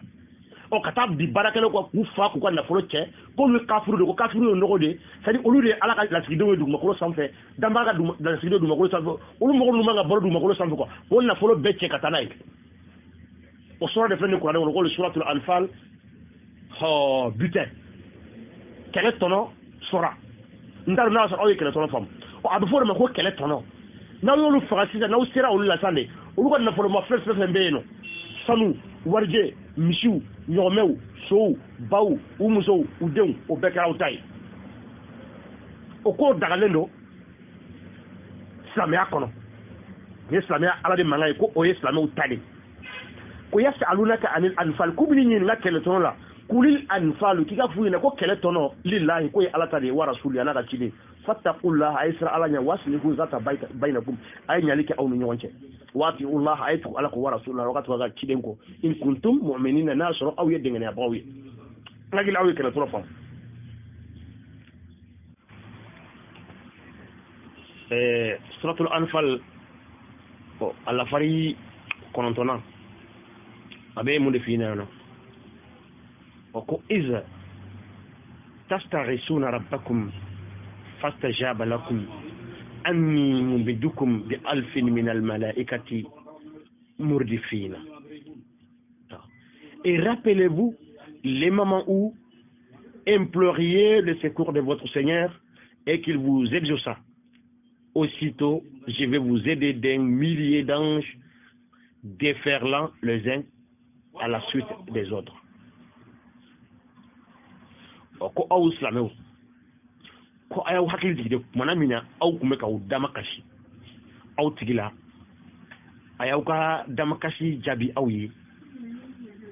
Speaker 1: ɔ, ka taa bi baarakɛlaw kan k'u fa k'u ka nafolo cɛ, k'olu ye kafiriw de, ko kafiriw ye nɔgɔ de ye. C'est à dire olu de ye Ala ka lasigidenw ye dugumakolo sanfɛ, danbaga ka lasigidenw dugumakolo sanfɛ, olu mɔgɔ ninnu man ka balo dugumakolo sanfɛ quoi, k'o nafolo bɛɛ cɛ ka taa n'a ye. O sura de filɛ nin kuranɛ kɔnɔ, k'o le suratul anfal, hɔ, butin, kɛlɛ tɔnɔ sɔrɔ. N t'a dɔn n'a y'a sɔrɔ aw ye kɛlɛ tɔnɔ faamu. Ɔ, a bɛ fɔ o de ma ko kɛlɛ tɔnɔ. N'aw y'olu faga sisan, n'aw sera olu la sisan de, olu ka nafolomafɛn fɛn fɛn bɛ yen nɔ, sanu, warijɛ, misiw, ɲɔgɔmɛw, sow, baw, u musow, u denw, o bɛɛ kɛra aw ta ye. O ko dagalen don silamɛya kɔnɔ. Nin ye silamɛya Ala de mankan ye, ko o ye silamɛw ta de. Ko yasalunaka anil anfal, k'u b'i ɲininka kɛlɛ tɔnɔ la, kulil anfalu, k'i ka f'u ɲɛna ko kɛlɛ tɔnɔ lillahi, k'o ye Ala ta de ye, wa rasuli, a n'a ka ciden. Fattaqullah, a ye siran Ala ɲɛ, waslihu zata bainakum, a ye ɲali kɛ aw ni ɲɔgɔn cɛ, wa atiullah, a ye tugu Ala kɔ, wa rasulahu, aw ka tugu a ka ciden kɔ, in kuntum mu'minina, n'a sɔrɔ aw ye dɛngɛnɛyabagaw ye. N hakili aw ye kɛlɛ tɔnɔ faamu. Suratul anfal, a lafari 9nan, a bɛ mun de f'i ɲɛna? O ko iz tastaghisuna rabbakum fastajaba lakum anni mumiddukum bi alfin min almalaikati murdifina. Et rappelez-vous les moments où imploriez le secours de votre Seigneur et qu'il vous exauça. Aussitôt, je vais vous aider d'un millier d'anges déferlant les uns à la suite des autres. Ko aw silamɛw, ko a y'aw hakili jigin de kumana min na aw tun bɛ k'aw damakasi aw tigi la, a y'aw ka damakasi jaabi aw ye,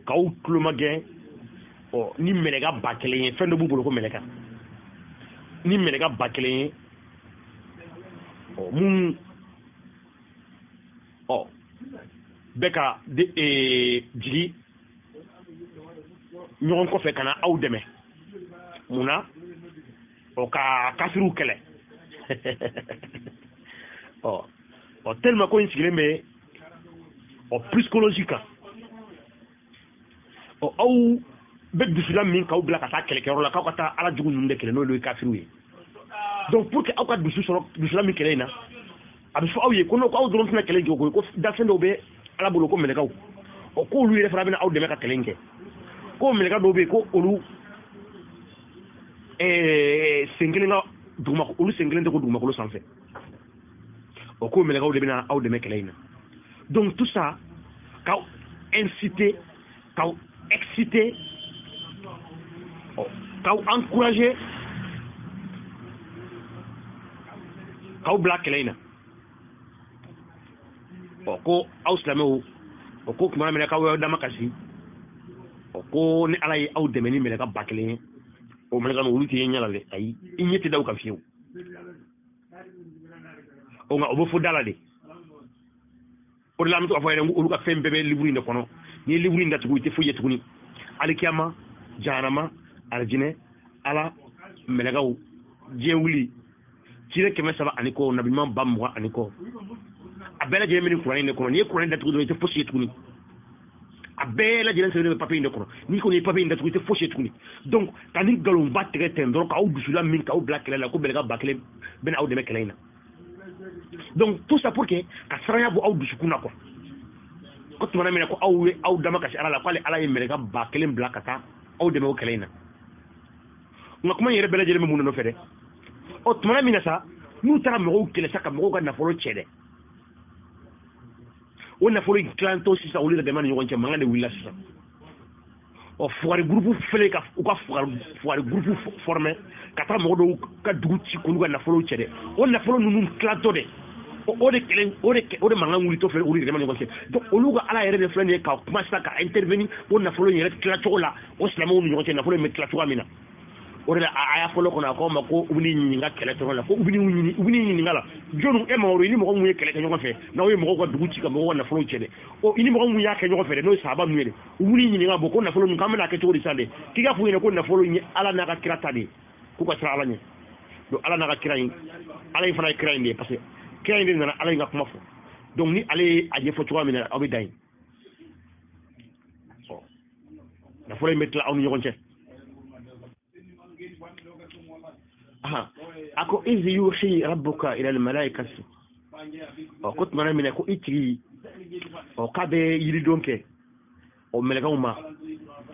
Speaker 1: k'aw tulomagɛn. Ɔ, ni mɛlɛka 1000 ye, fɛn dɔ b'u bolo ko mɛlɛka, ni mɛlɛka 1000 ye, ɔ, mun ɔ bɛ ka jigi ɲɔgɔn kɔfɛ ka na aw dɛmɛ mun na? Ɔ, ka kafiriw kɛlɛ. Ɔ, tellement ko in sigilen bɛ ɔ psychologie kan. Ɔ, aw bɛ dusula min k'aw bila ka taa kɛlɛkɛyɔrɔ la k'aw ka taa ala jugu ninnu de kɛlɛ n'olu ye kafiriw ye. Donc pour que aw ka dusu sɔrɔ dusula min kɛlɛ in na, a bɛ fɔ aw ye ko n'o ko aw dɔrɔn tɛna kɛlɛ in kɛ koyi, ko dafɛn dɔw bɛ ala bolo ko mɛlɛkɛw, ɔ k'olu yɛrɛ fana bɛna aw dɛmɛ ka kɛlɛ in kɛ, ko mɛlɛkɛ dɔw bɛ yen ko olu sen kelen ka duguma, olu sen kelen tɛ ko dugumakolo sanfɛ, ɔ k'o mɛlɛkɛw de bɛna aw dɛmɛ kɛlɛ in na. Donc tout ça k'aw inciter, k'aw exciter, k'aw encourager, k'aw bila kɛlɛ in na. Ɔ ko aw silamɛw, o ko tuma min na k'aw y'aw dama kasi, ɔ ko ni ala ye aw dɛmɛ ni mɛlɛkɛ 1000 ye, o mɛlɛkɛ ninnu olu tɛ ye ɲɛ la dɛ, ayi, i ɲɛ tɛ da u kan fiyewu. O nka o bɛ fɔ da la de. O de la an bɛ to k'a fɔ yɛrɛ olu ka fɛn bɛɛ bɛ livre in de kɔnɔ. N'i ye livre in datugu i tɛ foyi ye tuguni. Alikiyama, jahanama, alijinɛ, ala, mɛlɛkɛw, diɲɛ wuli, ciden 300 ani kɔ, nabi ɲuman 20,000 ani kɔ, a bɛɛ lajɛlen bɛ nin kuranɛ in de kɔnɔ. N'i ye kuranɛ datugu dɔrɔn i tɛ fosi ye tuguni. A bɛɛ lajɛlen sɛbɛnnen bɛ papiye in de kɔnɔ. N'i kɔni ye papiye in datugu i tɛ fosi ye tuguni. Donc ka nin nkalonba tigɛ ten dɔrɔn k'aw dusula min k'aw bila kɛlɛ la ko mɛlɛkɛ 1000 bɛna aw dɛmɛ kɛlɛ in na. Donc tout ça pour que ka siranya bɔ aw dusukun na quoi. Ko tuma min na ko aw ye aw dama kasi ala la, k'ale ala ye mɛlɛkɛ 1000 bila ka taa aw dɛmɛ o kɛlɛ in na. Nka kuma in yɛrɛ bɛɛ lajɛlen bɛ mun de nɔfɛ dɛ? Ɔ tuma min na sa n'u taara mɔgɔw kɛlɛ sa ka mɔgɔw ka nafolo cɛ dɛ, o nafolo in tilantɔ sisan olu yɛrɛ dama ni ɲɔgɔn cɛ mankan de wulila sisan. Ɔ fugari gurupu fɛlɛ ka u ka fugari gurupu formé ka taa mɔgɔ dɔw ka dugu ci k'olu ka nafolo cɛ dɛ, o nafolo ninnu tilantɔ dɛ, o de kɛlɛ o de mankan wulitɔ filɛ olu yɛrɛ dama ni ɲɔgɔn cɛ. Donc olu ka ala yɛrɛ de filɛ nin ye ka kuma sisan ka intervenir o nafolo in yɛrɛ tilacogo la o silamɛw ni ɲɔgɔn cɛ, nafolo in bɛ tila cogoya min na. O de la a y'a fɔlɔ kɔnɔ a ko ma ko u bɛn'i ɲininka kɛlɛ tɔgɔ la, ko u bɛn'i ɲininka la jɔnni e Mamadu i ni mɔgɔ mun ye kɛlɛ kɛ ɲɔgɔn fɛ n'aw ye mɔgɔw ka dugu ci ka mɔgɔw ka nafolo cɛ dɛ, ɔ i ni mɔgɔ mun y'a kɛ ɲɔgɔn fɛ dɛ n'o ye sahaba ninnu ye dɛ, u bɛn'i ɲininka bɔ ko nafolo ninnu k'an bɛna kɛ cogo di sisan dɛ, k'i k'a f'u ɲɛna ko nafolo in ye ala n'a ka kira ta de ye, k'u ka siran ala ɲɛ. Donc ala n'a ka kira in, ala in fana ye kira in de ye, parce que kira in de nana ala in ka kuma fɔ. Donc ni ale ye a ɲɛfɔ cogoya min na aw bɛ dan yen. Ɔ nafolo in bɛ tila aw ni ɲɔgɔn cɛ. A ko iz yuhi rabbuka ila almalaikati, ɔ ko tuma min na ko i tigi ɔ k'a bɛ yiridon kɛ o mɛlɛkɛw ma,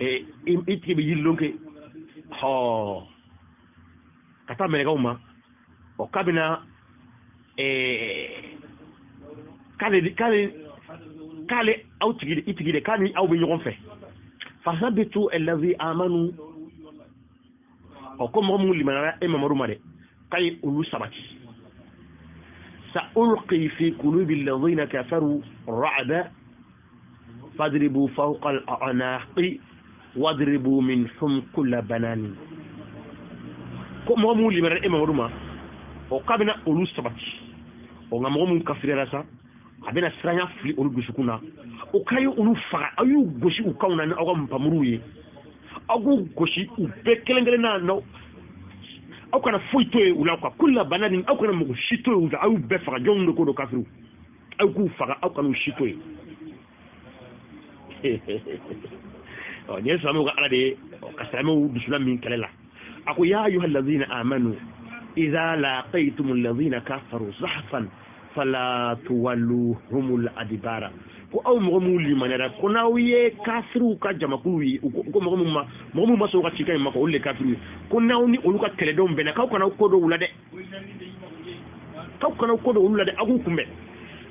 Speaker 1: i tigi bɛ yiridon kɛ ɔ ka taa mɛlɛkɛw ma, ɔ k'a bɛna k'ale aw tigi i tigi de k'a ni aw bɛ ɲɔgɔn fɛ. Fasabitu allazi amanu, ɔ ko mɔgɔ minnu limaniyara e Mamadu ma dɛ, k'a ye olu sabati. Sa ulqi fi qulubi alladhina kafaru ra'ba fadribu fawqa al-a'naqi wadribu minhum kulla banani. Ko mɔgɔ minnu limaniyara e Mamadu ma, ɔ k'a bɛna olu sabati. Ɔ nka mɔgɔ minnu kafiriyara sa, a bɛna siranya fili olu dusukun na, o k'a ye olu faga, aw y'u gosi u kanw na ni aw ka npanmuruw ye, aw k'u gosi u bɛɛ kelen kelen na, aw kana foyi to yen u la quoi. Kulla bananin, aw kana mɔgɔ si to yen u la, aw y'u bɛɛ faga. Jɔnw de ko don kafiriw, aw k'u faga, aw kana u si to yen. Ɔ nin ye silamɛw ka ala de ye ka silamɛw dusula min kɛlɛ la. A ko ya ayuha alladhina amanu idha laqaytum alladhina kafaru zahfan fala tuwalluhumul adibara. Ko aw mɔgɔ minnu limaniyara, ko n'aw ye kafiriw ka jamakulu ye, ko mɔgɔ minnu ma sɔn u ka cikan in ma, olu de ye kafiriw ye, ko n'aw ni olu ka kɛlɛdenw bɛnna, k'aw kana aw ko dɔw la dɛ, k'aw kana aw ko dɔw olu la dɛ, aw k'u kunbɛn.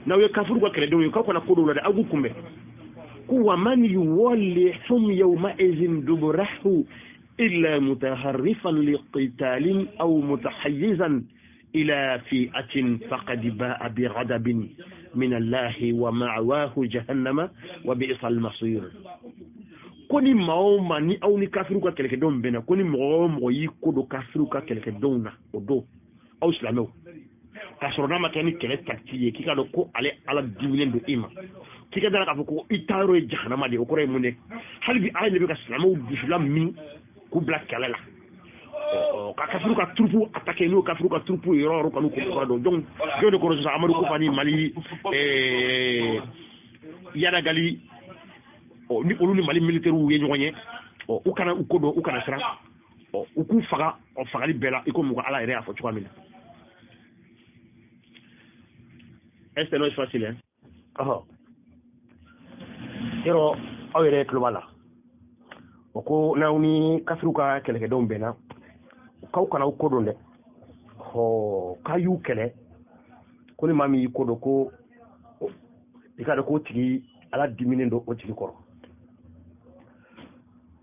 Speaker 1: N'aw ye kafiriw ka kɛlɛdenw ye, k'aw kana ko dɔw la dɛ, aw k'u kunbɛn. Ko wa man yuwallihum yawma izin duburahu illa mutaharrifan liqitalin aw mutahayyizan ila fi'atin faqad ba'a bighadabin min Allahi wa ma'wahu jahannama wa bi'sal masir. Ko ni maa o maa ni aw ni kafiriw ka kɛlɛkɛdenw bɛnna, ko ni mɔgɔ o mɔgɔ y'i ko don kafiriw ka kɛlɛkɛdenw na o don, aw silamɛw, k'a sɔrɔ n'a ma kɛ ni kɛlɛ takiti ye, k'i k'a dɔn ko ale ala diminen don i ma, k'i ka da la k'a fɔ ko i taayɔrɔ ye jahanama de ye, o kɔrɔ ye mun de? Hali bi ala de bɛ ka silamɛw dusula min k'u bila kɛlɛ la, ka kafiriw ka turupu attaquer, n'o kafiriw ka turupu ye yɔrɔ o yɔrɔ kanu k'o kɔrɔ dɔn. Donc jɔn de kɔrɔ sisan? Amadu Kufa ni Mali Yadagali, ni olu ni Mali militaires ye ɲɔgɔn ye, Ɔ u kana u ko dɔn, u kana siran, ɔ u k'u faga, ɔ fagali bɛɛ la i ko mɔgɔ Ala yɛrɛ y'a fɔ cogoya min na. Est-ce que non facile hein? Ɔhɔ, yɔrɔ aw yɛrɛ tulo b'a la, o ko n'aw ni kafiriw ka kɛlɛkɛdenw bɛnna, k'aw kana aw ko dɔn dɛ. Ɔ k'a y'u kɛlɛ, ko ni maa min y'i ko dɔn, ko i k'a dɔn k'o tigi Ala diminen don o tigi kɔrɔ.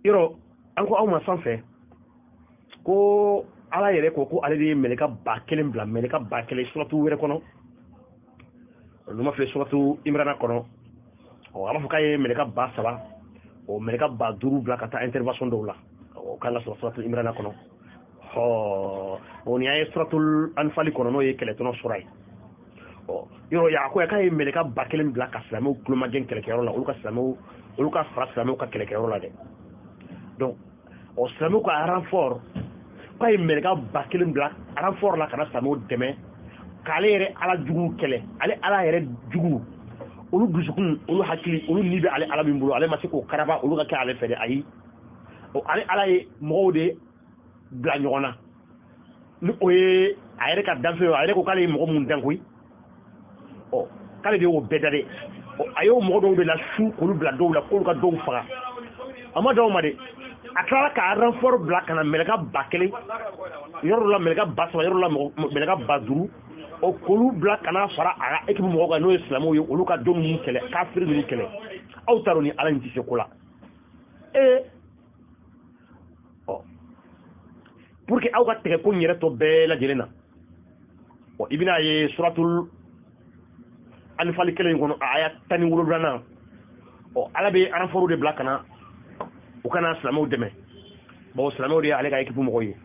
Speaker 1: Yɔrɔ an ko aw ma sanfɛ ko Ala yɛrɛ ko ko ale de ye mɛlɛka 1000 bila, mɛlɛka 1000 suratu wɛrɛ kɔnɔ, olu ma filɛ suratu Imrana kɔnɔ. Ɔ a b'a fɔ k'a ye mɛlɛka 3000, o mɛlɛka 5000 bila ka taa intervention dɔw la, o kan ka sɔrɔ suratu Imrana kɔnɔ. Ɔ o nin y'a ye suratul Anfali kɔnɔ, n'o ye kɛlɛtɔnɔ sura ye. Ɔ yɔrɔ y'a ko k'a ye mɛlɛka 1000 bila ka silamɛw tulomagɛn kɛlɛkɛyɔrɔ la, olu ka silamɛw, olu ka fara silamɛw ka kɛlɛkɛyɔrɔ la dɛ. Donc ɔ silamɛw ka renfort, k'a ye mɛlɛka 1000 bila renfort la ka na silamɛw dɛmɛ k'ale yɛrɛ Ala jugu kɛlɛ. Ale Ala yɛrɛ jugu, olu dusukun, olu hakili, olu ni bɛ ale Ala min bolo, ale ma se k'o karaba olu ka kɛ ale fɛ dɛ. Ayi, ɔ ale Ala ye mɔgɔw de bila ɲɔgɔn na, ni o ye a yɛrɛ ka danfɛn ye. A yɛrɛ ko k'ale ye mɔgɔ mun dan koyi, ɔ k'ale de y'o bɛɛ da dɛ. Ɔ a y'o mɔgɔ dɔw de la su k'olu bila dɔw la, k'olu ka dɔw faga. A ma d'aw ma dɛ. A tilala ka renfort bila ka na mɛlɛka 1000, yɔrɔ dɔ la mɛlɛka 3000, yɔrɔ dɔ la mɛlɛka 5000, ɔ k'olu bila ka na fara a ka équipe mɔgɔw kan, n'o ye silamɛw ye, olu ka don ninnu kɛlɛ, kafiri ninnu kɛlɛ. Aw t'a dɔn ni Ala in tɛ se ko la. Ee ɔ pour que aw ka tigɛ ko in yɛrɛ tɔ bɛɛ lajɛlen na, ɔ i bɛna ye suratul Anfali kelen in kɔnɔ, a aya 17nan, ɔ Ala bɛ renfort de bila ka na u kana silamɛw dɛmɛ, bon silamɛw de ye ale ka équipe mɔgɔw ye.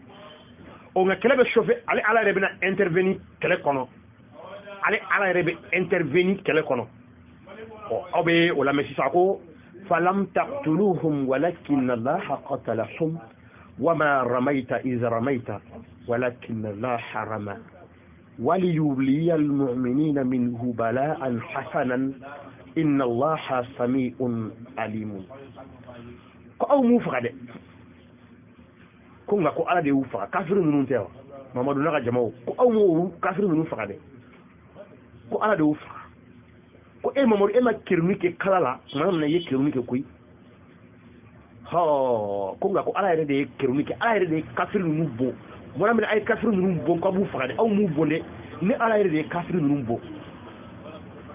Speaker 1: Ɔ nka kɛlɛ bɛ chauffer, ale Ala yɛrɛ bɛna intervenir kɛlɛ kɔnɔ, ale Ala yɛrɛ bɛ intervenir kɛlɛ kɔnɔ. Ɔ aw bɛ o lamɛn sisan ko falam taqtuluhum walakinna Allaha qatalahum wama ramaita iz ramaita walakinna Allaha rama waliyubliya almu'minina minhu bala'an hasanan inna Allaha sami'un alimun. Ko aw m'u faga dɛ, ko nka ko Ala de y'u faga, kafiri ninnu tɛ wa, Mamadu n'a ka jamaw, ko aw m'o kafiri ninnu faga dɛ, ko Ala de y'u faga. Ko e Mamadu, e ma keruni kɛ kala la tuma min na, i ye keruni kɛ koyi. Hɔ, ko nka ko Ala yɛrɛ de ye keruni kɛ, Ala yɛrɛ de ye kafiri ninnu bon. Mɔgɔ min a ye kafiri ninnu bon k'a b'u faga dɛ, aw m'u bon dɛ, ni Ala yɛrɛ de ye kafiri ninnu bon,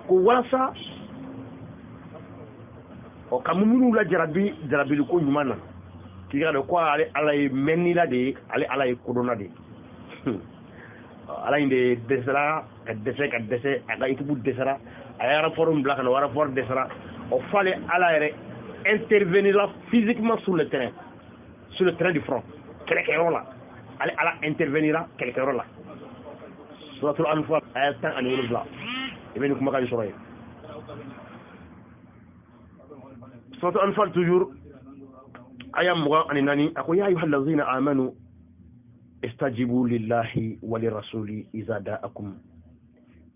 Speaker 1: ko walasa ɔ ka minnu lajarabi jarabiliko ɲuman na, k'i ka dɔn ko ale Ala ye mɛnnila de ye, ale Ala ye kodɔnna de ye. Ala in de dɛsɛra ka dɛsɛ ka dɛsɛ, a ka équipe dɛsɛra, a ye renfort min bila ka na, o renfort dɛsɛra. Ɔ f'ale Ala yɛrɛ intervenira physiquement sur le terrain, sur le terrain du front, kɛlɛkɛyɔrɔ la, ale Ala intervenira kɛlɛkɛyɔrɔ la. Suratul Anfal aya 17, i bɛ nin kumakan in sɔrɔ yen. Suratul Anfal toujours aya 24, a ko ya ayyuhal ladzina amanu istajibu lillahi wa lirrasuli iza da'akum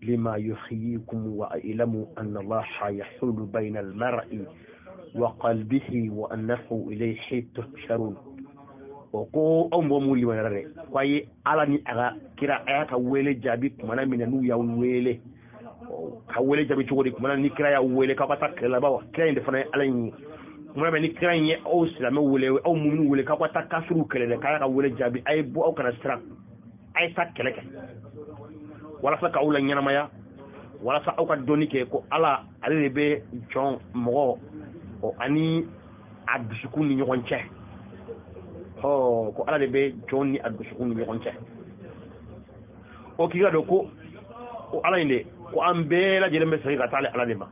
Speaker 1: lima yuhyikum wa ilamu anna Allaha yahulu bayna al-mar'i wa qalbihi wa annahu ilayhi tuhsharun. O ko aw mɔgɔ mun limaniyara dɛ, ko a ye Ala ni a ka kira, a y'a ka wele jaabi kumana min na n'u y'aw wele. Ka wele jaabi cogo di? Kumana ni kira y'aw wele k'aw ka taa kɛlɛ la, bawo kira in de fana ye Ala in ye. Kumana min ni kira in ye aw silamɛw wele, aw muminu wele k'aw ka taa kafiriw kɛlɛ dɛ, k'a y'a ka wele jaabi, a ye bɔ, aw kana siran, a ye taa kɛlɛ kɛ walasa k'aw la ɲɛnamaya, walasa aw ka dɔnni kɛ ko Ala ale de bɛ jɔn mɔgɔ ani a dusukun ni ɲɔgɔn cɛ. Ɔ ko Ala de bɛ jɔn ni a dusukun ni ɲɔgɔn cɛ. O k'i ka dɔn ko o Ala in de, ko an bɛɛ lajɛlen bɛ segin ka taa ale Ala de ma.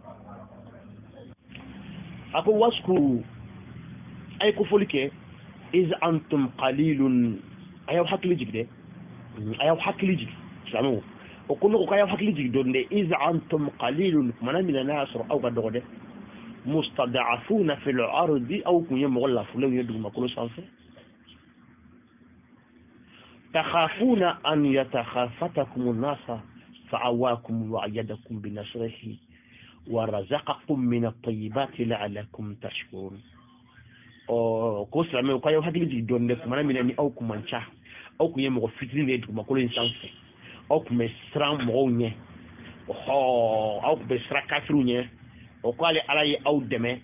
Speaker 1: A ko waskuru, a ye kofɔli kɛ, iz antum qalilun, a y'aw hakili jigin dɛ, a y'aw hakili jigin silamɛw. O ko ne ko k'a y'aw hakili jigin dɔɔni dɛ, iz antum qalilun, kumana min na n'a y'a sɔrɔ aw ka dɔgɔ dɛ, mustada'afuna fil ardi, aw kun ye mɔgɔ lafulenw ye dugumakolo sanfɛ, takhafuna an yatakhafatakum an-nasa fa'awakum wa ayyadakum bi nasrihi wa razaqakum min at-tayyibati la'allakum tashkurun. Ɔ ko silamɛw k'aw hakili jigin dɔɔnin dɛ, kumana min na ni aw kun man ca, aw kun ye mɔgɔ fitinin de ye dugumakolo in sanfɛ, aw kun bɛ siran mɔgɔw ɲɛ, ɔhɔ, aw kun bɛ siran kafiriw ɲɛ. O ko ale Ala ye aw dɛmɛ,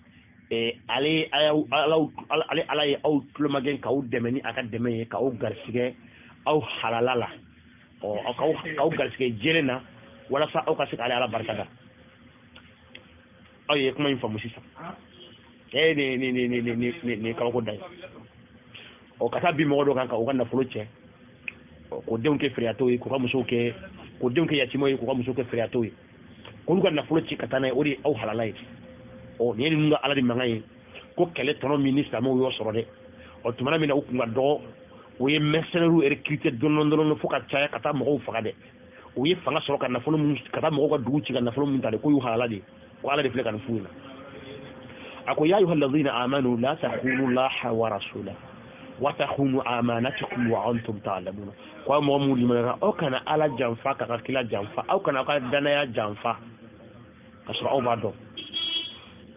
Speaker 1: ale Ala ye aw tulomagɛn k'aw dɛmɛ ni a ka dɛmɛ ye, k'aw garisigɛ aw halala la, ɔ k'aw garisigɛ jɛlen na, walasa aw ka se k'ale Ala barika da. Aw ye kuma in faamu sisan? Ni kabako da ye. Ɔ ka taa bin mɔgɔ dɔ kan ka u ka nafolo cɛ, k'o denw kɛ feereyatɔw ye, k'u ka musow kɛ, k'o denw kɛ yatimaw ye, k'u ka musow kɛ feereyatɔw ye, k'olu ka nafolo ci ka taa n'a ye, o de ye aw halala ye. Ɔ nin ye ninnu ka Ala de mankan ye, ko kɛlɛ tɔnɔ min ni silamɛw y'o sɔrɔ dɛ. Ɔ tumana min na u kun ka dɔgɔ, u ye mercenaires recruter dɔɔnin dɔɔnin fo ka caya ka taa mɔgɔw faga dɛ. U ye fanga sɔrɔ ka nafolo mun, ka taa mɔgɔw ka dugu ci ka nafolo mun ta dɛ, k'o y'u halala de ye. Ko Ala de filɛ ka nin f'u ɲɛna. A ko ya ayuha alladhina amanu la takhunu Allaha wa rasulahu wa takhunu amanatikum wa antum ta'lamuna. Ko aw mɔgɔ minnu limaniyara, aw kana Ala janfa k'a ka kira janfa, aw kana aw ka danaya janfa ka sɔrɔ aw b'a dɔn.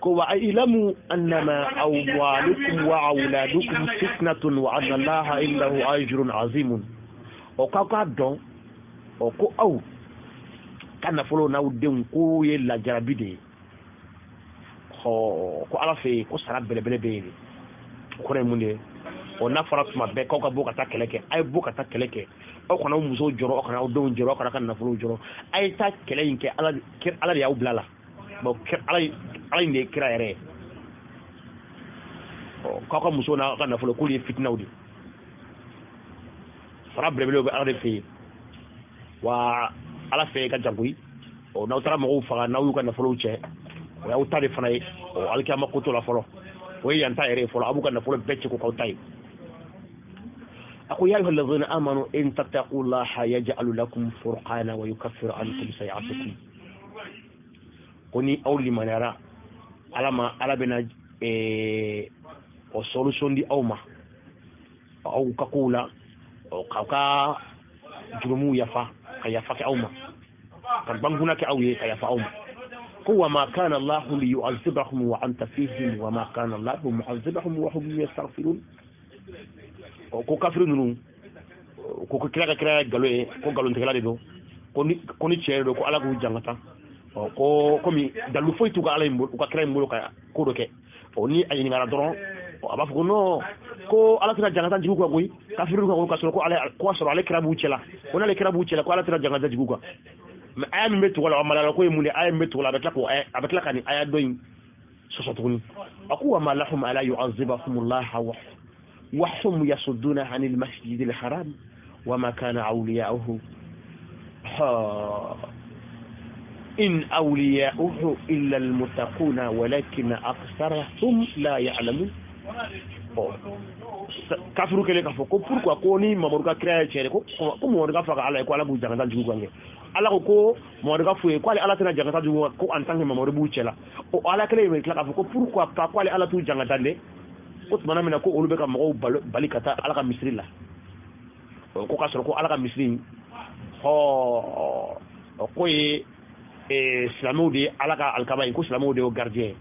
Speaker 1: Ko wa ilamu annama amwalukum wa awladukum fitnatun wa anna Allaha indahu ajrun azimun. O k'aw k'a dɔn, o ko aw ka nafolo n'aw denw k'o ye lajarabi de ye. Ɔ ko Ala fɛ yen ko sara belebele bɛ yen de. O kɔrɔ ye mun de ye? Ɔ n'a fɔra tuma bɛɛ k'aw ka bɔ ka taa kɛlɛ kɛ, a ye bɔ ka taa kɛlɛ kɛ, aw kana aw musow jɔrɔ, aw kana aw denw jɔrɔ, aw kana ka nafolow jɔrɔ, a ye taa kɛlɛ in kɛ. Ala de y'aw bila la. Bon, Ala in de ye kira yɛrɛ ye. Ɔ k'aw ka musow n'aw ka nafolo k'olu ye fitinaw de ye. Sara belebelew bɛ Ala de fɛ yen, wa Ala fɛ ka jagoyi. Ɔ n'aw taara mɔgɔw faga, n'aw y'u ka nafolow cɛ, o y'aw ta de fana ye. Ɔ alikiyama ko t'o la fɔlɔ, o ye yan ta yɛrɛ ye fɔlɔ, aw b'u ka nafolo bɛɛ cɛ k'o k'aw ta ye. A ko ya ayuha alladhina amanu in tattaqullaha yaj'al lakum furqana wa yukaffiru ankum sayi'atikum. Ko ni aw limaniyara Ala ma, Ala bɛna o solution di aw ma aw ka kow la, k'aw ka jurumuw yafa, ka yafa kɛ aw ma, ka gbankunna kɛ aw ye, ka yafa aw ma. Ko wa ma kana Allahu liyu'azzibahum wa anta fihim wa ma kana Allahu mu'azzibahum wa hum yastaghfirun. Ko kafiri ninnu ko kira ka kira ye nkalon ye, ko nkalontigɛla de don, ko ni tiɲɛ don, ko Ala k'u jangata. Ɔ ko komi dalu foyi t'u ka Ala in bolo, u ka kira in bolo ka ko dɔ kɛ. Ɔ ni a ɲininkara dɔrɔn, a b'a fɔ ko non, ko Ala tɛna jangata jigin u kan koyi, kafiriw kan ko ka sɔrɔ ko ale ko ka sɔrɔ ale kira b'u cɛla, ko n'ale kira b'u cɛla ko Ala tɛna jangata jigin u kan. Mais aya min bɛ tugu a la, o malala ko ye mun de? Aya min bɛ tugu a la, a bɛ tila ka nin aya dɔ in sɔsɔ tuguni. A ko wa ma lahum ala yu'azzibahumullaha wa hum yasudduna anil masjidil haram wa ma kana awliya'uhu in awliya'uhu illa almuttaquna walakin aktharahum la ya'lamun. Kafiru kɛlen k'a fɔ ko pourquoi ko ni Mamadu ka kira ye tiɲɛ ye, ko Mamadu ka faga Ala ye, ko Ala b'u jangata jugu kan kɛ. Ala ko Mamadu ka f'u ye ko ale Ala tɛna jangata jugu kan, ko en tant que Mamadu b'u cɛ la. O Ala kelen in bɛ tila k'a fɔ ko pourquoi pas ko ale Ala t'u jangata dɛ, ko tumana min na ko olu bɛ ka mɔgɔw bali ka taa Ala ka misiri la, ko k'a sɔrɔ ko Ala ka misiri in ɔ ko ye silamɛw de ye Ala ka alikaba ye, ko silamɛw de y'o gardien ye,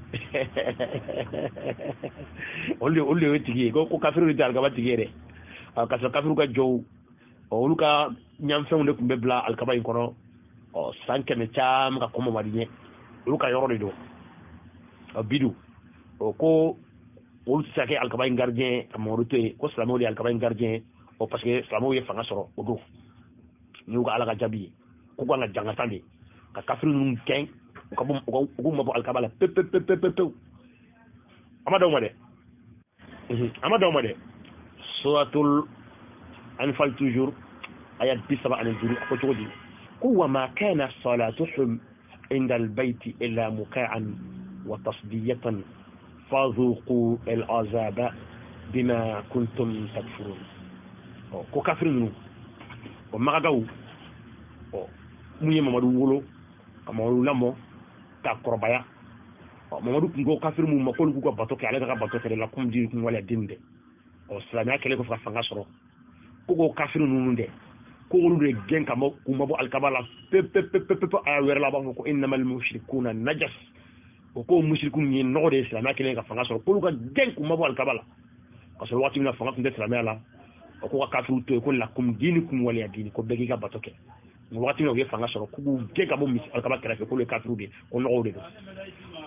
Speaker 1: olu de y'o tigi ye, ko kafiriw de tɛ alikaba tigi ye dɛ. K'a sɔrɔ kafiriw ka jɔw, olu ka ɲanfɛnw de tun bɛ bila alikaba in kɔnɔ ɔ san 100 caman ka kɔn Mamadi ɲɛ, olu ka yɔrɔ de don. Ɔ bidu o ko olu tɛ se ka kɛ alikaba in gardien ka Mamadu to yen, ko silamɛw de ye alikaba in gardien ye. Ɔ parce que silamɛw ye fanga sɔrɔ o don, n'u ka Ala ka jaabi ye k'u kan ka jangata de ka kafiri ninnu gɛn, u ka bɔ, u k'u mabɔ alikaba la pewu pewu pewu pewu. A ma d'aw ma dɛ, a ma d'aw ma dɛ. Suratul Anfal toujours aya 35, a ko cogo di? Ko wa ma kana salatuhum inda albayti illa muka'an wa tasdiyatan fadhuqu al'azaba bima kuntum takfurun. Ɔ ko kafiri ninnu, o magagaw, ɔ mun ye Mamadu wolo ka Mamadu lamɔ k'a kɔrɔbaya. Ɔ Mamadu tun ko kafiri mun ma k'olu k'u ka bato kɛ, ale ka bato kɛ de la komi jiri kun waleya den dɛ. Ɔ silamɛya kɛlen kɔfɛ ka fanga sɔrɔ, ko kafiri ninnu dɛ, ko olu de gɛn ka bɔ k'u mabɔ alikaba la pewu pewu pewu pewu. Aya wɛrɛ la a b'a fɔ ko innamal mushrikuna najas. O ko musiriku ninnu ye nɔgɔ de ye silamɛya kɛlen ka fanga sɔrɔ, k'olu ka gɛn k'u mabɔ alikaba la, ka sɔrɔ waati min na fanga tun tɛ silamɛya la. O ko ka kafiriw to yen, ko lakum diinikum waliya diini, ko bɛɛ k'i ka bato kɛ. Nka waati min na u ye fanga sɔrɔ, k'u k'u gɛn ka bɔ alikaba kɛrɛfɛ, k'olu ye kafiriw de ye, ko nɔgɔw de don.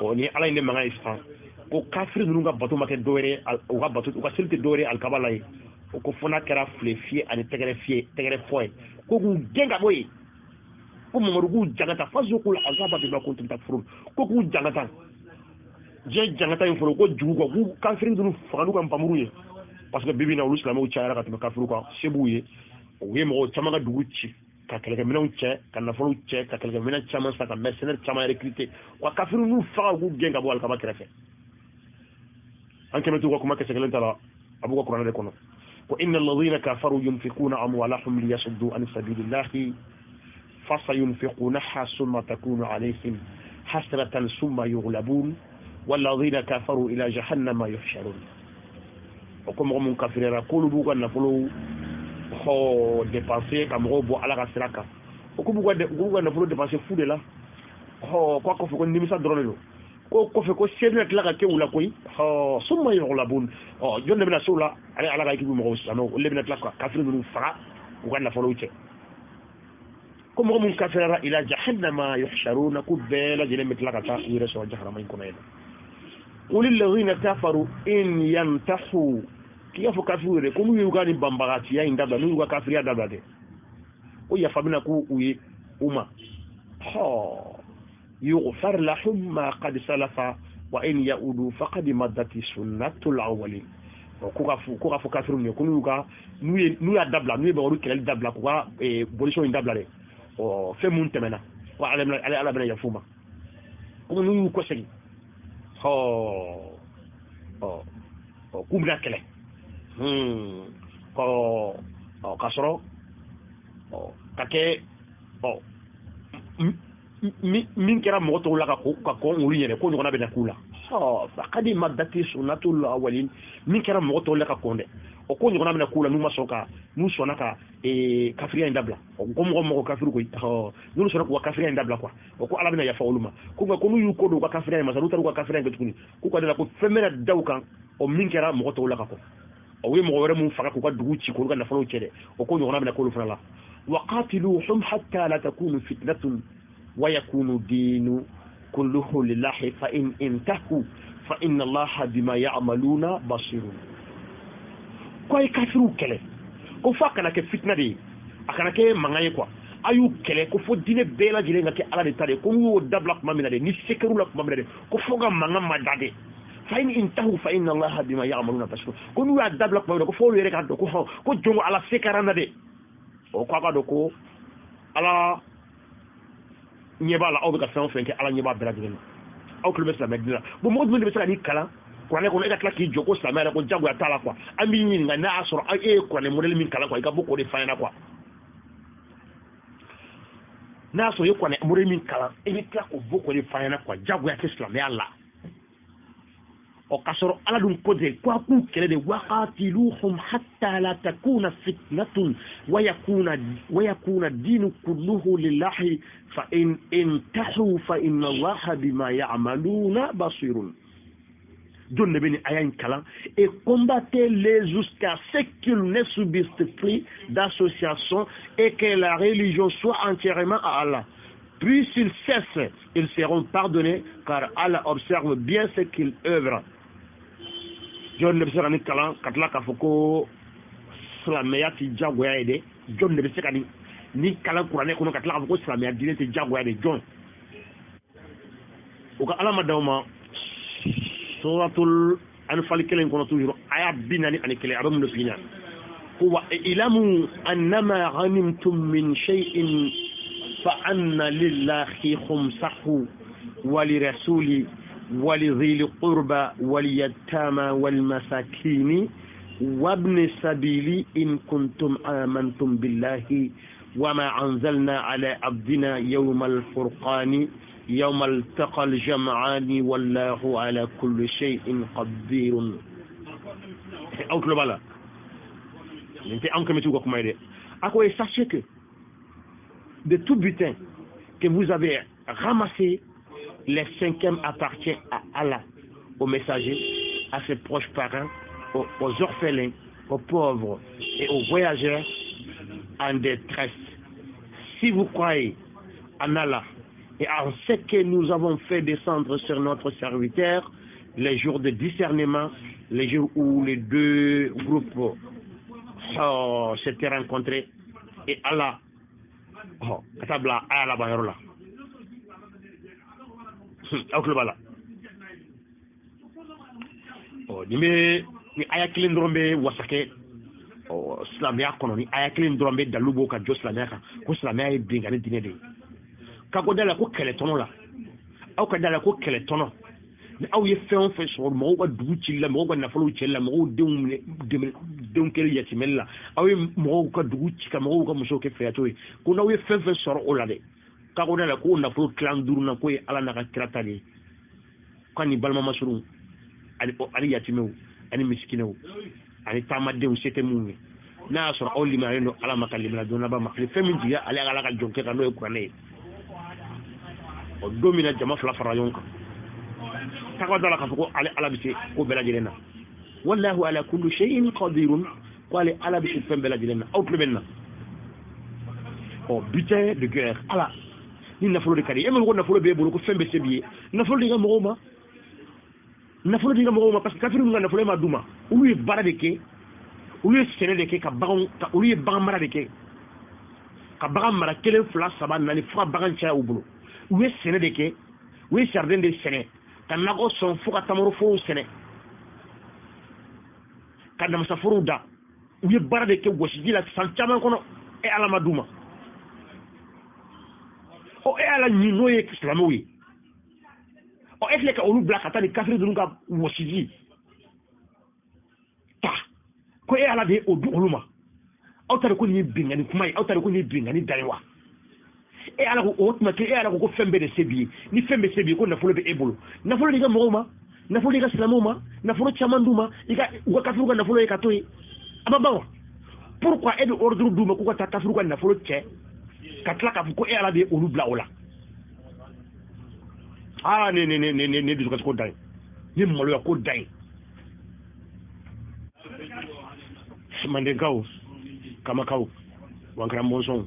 Speaker 1: Ɔ ni Ala ye ne mankan ye sisan, ko kafiri ninnu ka bato ma kɛ dɔwɛrɛ ye, u ka bato, u ka seli tɛ dɔwɛrɛ ye alikaba la ye. O ko fo n'a kɛra file fiyɛ ani tɛgɛrɛ fiyɛ, tɛgɛrɛ fɔ ye, ko k'u gɛn ka bɔ yen, ko Mamadu k'u jangata, fazuqul azaba bima kuntum takfurun, ko k'u jangata, diɲɛ jangata in fɔlɔ, ko jugu kan, k'u kafiri ninnu faga n'u ka npamuru ye, parce que bibi in na olu silamɛw cayara ka tɛmɛ kafiriw kan, se b'u ye. U ye mɔgɔw caman ka dugu ci, ka kɛlɛkɛminɛnw cɛ, ka nafolow cɛ, ka kɛlɛkɛminɛn caman san, ka mercenaires caman recruter, wa kafiri ninnu faga, k'u gɛn ka bɔ alikaba kɛrɛfɛ. An kɛmɛ t'u ka kuma kisɛ kelen ta la, a b'u ka kuranɛ de kɔnɔ, ko inna alladhina kafaru yunfiquna amwalahum liyasuddu an sabilillahi fasayunfiqunaha summa takunu alayhim hasratan summa yughlabun walladhina kafaru ila jahannama yuhsharun. O ko mɔgɔ mun kafiriyara, k'olu b'u ka nafolo dépenser ka mɔgɔw bɔ Ala ka sira kan. O ko b'u ka nafolo dépenser fu de la. K'a kɔfɛ ko nimisa dɔrɔn de don, ko kɔfɛ ko se bɛna tila ka kɛ u la koyi. Summa yughlabun, jɔn de bɛna se u la? Ale Ala ka équipe mɔgɔw silamɛw, olu de bɛna tila ka kafiri ninnu faga k'u ka nafolow cɛ. Ko mɔgɔ mun kafiriyara, ila jahannama yuhsharuna, ko bɛɛ lajɛlen bɛ tila ka taa u yɛrɛ sɔrɔ jahanama in kɔnɔ yen. Qul lilladhina kafaru in yantahu, k'i k'a fɔ kafiriw yɛrɛ ko n'u y'u ka nin banbagaciya in dabila, n'u y'u ka kafiriya dabila dɛ, ko yafa bɛna k'u ye u ma. Yughfar lahum ma qad salafa wa in yaudu faqad madati sunnatul awwalin. Ko k'a fɔ kafiriw ye ko n'u ka n'u y'a dabila, n'u ye Mamadu kɛlɛli dabila, k'u ka bolisɔn in dabila dɛ, ɔ fɛn mun tɛmɛna, ko Ala bɛna yafa u ma, komi n'u y'u kɔsegin, k'u bɛna kɛlɛ, ka sɔrɔ ka kɛ min kɛra mɔgɔ tɔw la ka kɔn olu ɲɛnɛ, ko ɲɔgɔnna bɛna k'u la. Faqad madati sunnatul awwalin, min kɛra mɔgɔ tɔw la ka kɔn dɛ, o ko ɲɔgɔnna bɛna k'u la n'u ma sɔn ka, n'u sɔnna ka kafiriya in dabila. O ko mɔgɔ kafiri koyi, n'olu sɔnna k'u ka kafiriya in dabila quoi, o ko Ala bɛna yafa olu ma. Ko nka ko n'u y'u ko don u ka kafiriya in ma sa, n'u taara u ka kafiriya in kɛ tuguni, k'u ka da la ko fɛn bɛna da u kan, o min kɛra mɔgɔ tɔw la ka kɔn. O ye mɔgɔ wɛrɛ mun faga k'u ka dugu ci, k'olu ka nafolow cɛ dɛ, o ko ɲɔgɔnna bɛna k'olu fana la. Wa qatiluhum hatta la takunu fitnatun wa yakunu dinu kulluhu lillahi fa in intahu fa inna Allaha bima ya'maluna basirun. Ko a ye kafiriw kɛlɛ, ko fo a kana kɛ fitina de ye, a kana kɛ mankan ye quoi, a y'u kɛlɛ ko fo diinɛ bɛɛ lajɛlen ka kɛ Ala de ta de ye, ko n'u y'o dabila tuma min na dɛ, ni se kɛr'u la tuma min na dɛ, ko fo ka mankan ma da dɛ. Fa in intahu fa inna Allaha bima ya'maluna basirun, ko n'u y'a dabila tuma min na, ko fo olu yɛrɛ k'a dɔn ko hɔn, ko jɔn ko Ala se kɛra an na dɛ. O ko a ka dɔn ko Ala ɲɛ b'a la, aw bɛ ka fɛn o fɛn kɛ, Ala ɲɛ b'a bɛɛ lajɛlen na. Aw tulo bɛ silamɛ diinɛ la. Bon, mɔgɔ jumɛn de bɛ se ka n'i kalan kuranɛ kɔnɔ, e ka tila k'i jɔ ko silamɛ yɛrɛ ko jagoya t'a la quoi? An b'i ɲininka n'a y'a sɔrɔ e ye kuranɛ modèle min kalan quoi, i ka bɔ k'o de f'an ɲɛna quoi. N'a y'a sɔrɔ i ye kuranɛ modèle min kalan, e bɛ tila k'o bɔ k'o de f'an ɲɛna quoi, jagoya tɛ silamɛya la. Ɔ k'a sɔrɔ Ala dun ko ten, ko a k'u kɛlɛ de, waqatiluhum hatta la takuna fitnatun wa yakuna dinu kulluhu lillahi fa in intahu fa inna Allaha bima ya'maluna basirun. Jɔn de bɛ nin aya in kalan? Et combattez-les jusqu'à ce qu'ils ne subissent plus d'association et que la religion soit entièrement à Allah. Puis s'ils cessent, ils seront pardonnés, car Allah observe bien ce qu'ils œuvrent. Jɔn de bɛ se ka nin kalan ka tila k'a fɔ ko silamɛya tɛ jagoya ye dɛ? Jɔn de bɛ se ka nin kalan kuranɛ kɔnɔ ka tila k'a fɔ ko silamɛya diinɛ tɛ jagoya de? Jɔn? O ka Ala ma d'aw ma. Suratul Anfal kelen kɔnɔ toujours, aya 41, a bɛ mun de f'i ɲɛna? Ko wa ilamu annama ghanimtum min shay'in fa anna lillahi khumsahu wa lirasuli wa lidhil qurba wal yatama wal masakini wabni sabili in kuntum amantum billahi wama anzalna ala abdina yawmal furqani yawma altaqal jam'ani wallahu ala kulli shay'in qadirun. Aw tulo b'a la, nin tɛ anw kɛmɛ t'u ka kuma ye dɛ. A ko et sachez que de tout butin que vous avez ramassé, Les cinquièmes appartient à Allah, aux messagers, à ses proches parents, aux orphelins, aux pauvres et aux voyageurs en détresse. Si vous croyez en Allah et en ce que nous avons fait descendre sur notre serviteur, les jours de discernement, les jours où les deux groupes s'étaient rencontrés, et Allah, ka taa bila aya laban yɔrɔ la. Aw tulo b'a la. Ɔ nin bɛ ni aya kelen dɔrɔn bɛ wasa kɛ ɔ silamɛya kɔnɔ, ni aya kelen dɔrɔn bɛ dalu bɔ ka jɔ silamɛya kan ko silamɛya ye binkanni diinɛ de ye. K'a ko da la ko kɛlɛ tɔnɔ la, aw ka da la ko kɛlɛ tɔnɔ, ni aw ye fɛn o fɛn sɔrɔ mɔgɔw ka dugu cili la, mɔgɔw ka nafolow cɛli la, mɔgɔw denw minɛ denw kɛli yatimɛli la, aw ye mɔgɔw ka dugu ci ka mɔgɔw ka musow kɛ fɛyatɔ ye, ko n'aw ye fɛn fɛn sɔrɔ o la dɛ, k'a ko da la k'o nafolo tilan duuru na k'o ye Ala n'a ka kira ta de ye, k'a ni balima masurunw ani yatimɛw ani misikinɛw ani taamadenw se tɛ minnu ye, n'a y'a sɔrɔ aw limaniyalen don Ala ma ka limaniya don laban ma ani fɛn min jiginna ale Ala ka jɔnkɛ kan n'o ye kuranɛ ye. Ɔ don min na jama fila fara ɲɔgɔn kan, k'a da la k'a fɔ ko ale Ala bɛ se ko bɛɛ lajɛlen na, wallahu ala kulli shay'in qadirun, ko ale Ala bɛ se fɛn bɛɛ lajɛlen na. Aw tulo bɛ nin na. Ɔ butin de guerre, Ala ni nafolo de ka di e ma, ko nafolo b'e bolo ko fɛn bɛ se b'i ye, nafolo di ka mɔgɔw ma, nafolo di ka mɔgɔw ma, parce que kafiri ka nafolo ma d'u ma, olu ye baara de kɛ, olu ye sɛnɛ de kɛ ka baganw, olu ye bagan mara de kɛ, ka bagan mara 1 2 3 4 fo ka bagan caya u bolo, u ye sɛnɛ de kɛ, u ye jardin de sɛnɛ, ka nakɔ sɔn fo ka tamaroforow sɛnɛ, ka namasaforow da, u ye baara de kɛ wɔsiji la san caman kɔnɔ, e Ala ma d'u ma. Ɔ e Ala ɲin n'o ye silamɛw ye, ɔ e filɛ ka olu bila ka taa ni kafiri ninnu ka wɔsiji ta, ko e Ala de ye o di olu ma. Aw ta de ko nin ye binkanni kuma ye, aw ta de ko nin ye binkanni dan ye wa? E Ala ko o tuma kɛ e Ala ko fɛn bɛɛ de se b'i ye, ni fɛn bɛɛ se b'i ye ko nafolo bɛ e bolo, nafolo di ka mɔgɔw ma, nafolo di ka silamɛw ma, nafolo caman d'u ma, i ka u ka kafiriw ka nafolo ye ka to yen, a ma ban wa? Pourquoi e bɛ ordre d'u ma k'u ka taa kafiriw ka nafolo cɛ ka tila k'a fɔ ko e Ala de ye olu bila o la? Aa ne ne ne ne ne dusukasi ko dan ye, ne maloya ko dan ye. Mandenkaw, Kamakaw, Wankara mɔnsɔnw,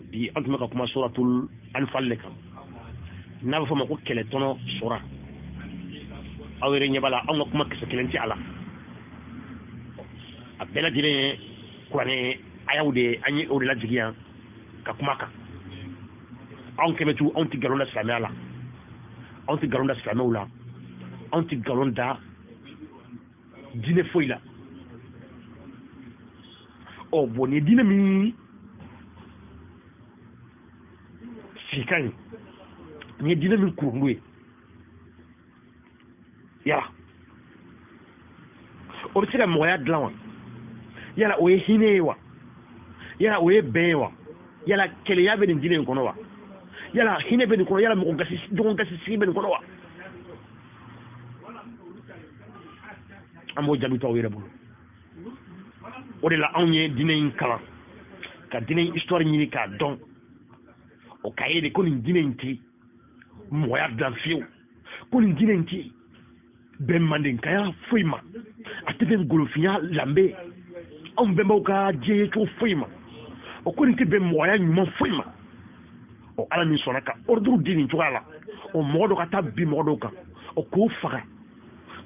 Speaker 1: bi an tun bɛ ka kuma suratul Anfal de kan, n'a bɛ fɔ o ma ko kɛlɛtɔnɔ sura. Aw yɛrɛ ɲɛ b'a la, anw ka kuma kisɛ kelen tɛ a la, a bɛɛ lajɛlen ye kuranɛ ayaw de ye, an ye o de lajigin yan ka kuma kan. Anw kɛmɛ tu, anw tɛ nkalon da silamɛya la, anw tɛ nkalon da silamɛw la, anw tɛ nkalon da diinɛ foyi la. Ɔ bon nin diinɛ min sigikan ye, nin ye diinɛ min kurundu ye, yala o bɛ se ka mɔgɔya dilan wa? Yala o ye hinɛ ye wa? Yala o ye bɛn ye wa? Yala kelenya bɛ nin diinɛ in kɔnɔ wa? Yala hinɛ bɛ nin kɔnɔ? Yala mɔgɔ gasi ɲɔgɔn gasi sigi bɛ nin kɔnɔ wa? An b'o jaabi to aw yɛrɛ bolo. O de la anw ye diinɛ in kalan, ka diinɛ in histoire ɲini k'a dɔn, o k'a ye de ko nin diinɛ in tɛ mɔgɔya dilan fiyewu, ko nin diinɛ in tɛ bɛn mandenkaya foyi ma, a tɛ bɛn golofinya lanbe anw bɛnbaw ka diɲɛ ye cogo foyi ma, o ko nin tɛ bɛn mɔgɔya ɲuman foyi ma. O Ala min sɔnna ka ordre di nin cogoya la, o mɔgɔ dɔ ka taa bin mɔgɔ dɔw kan, o k'o faga,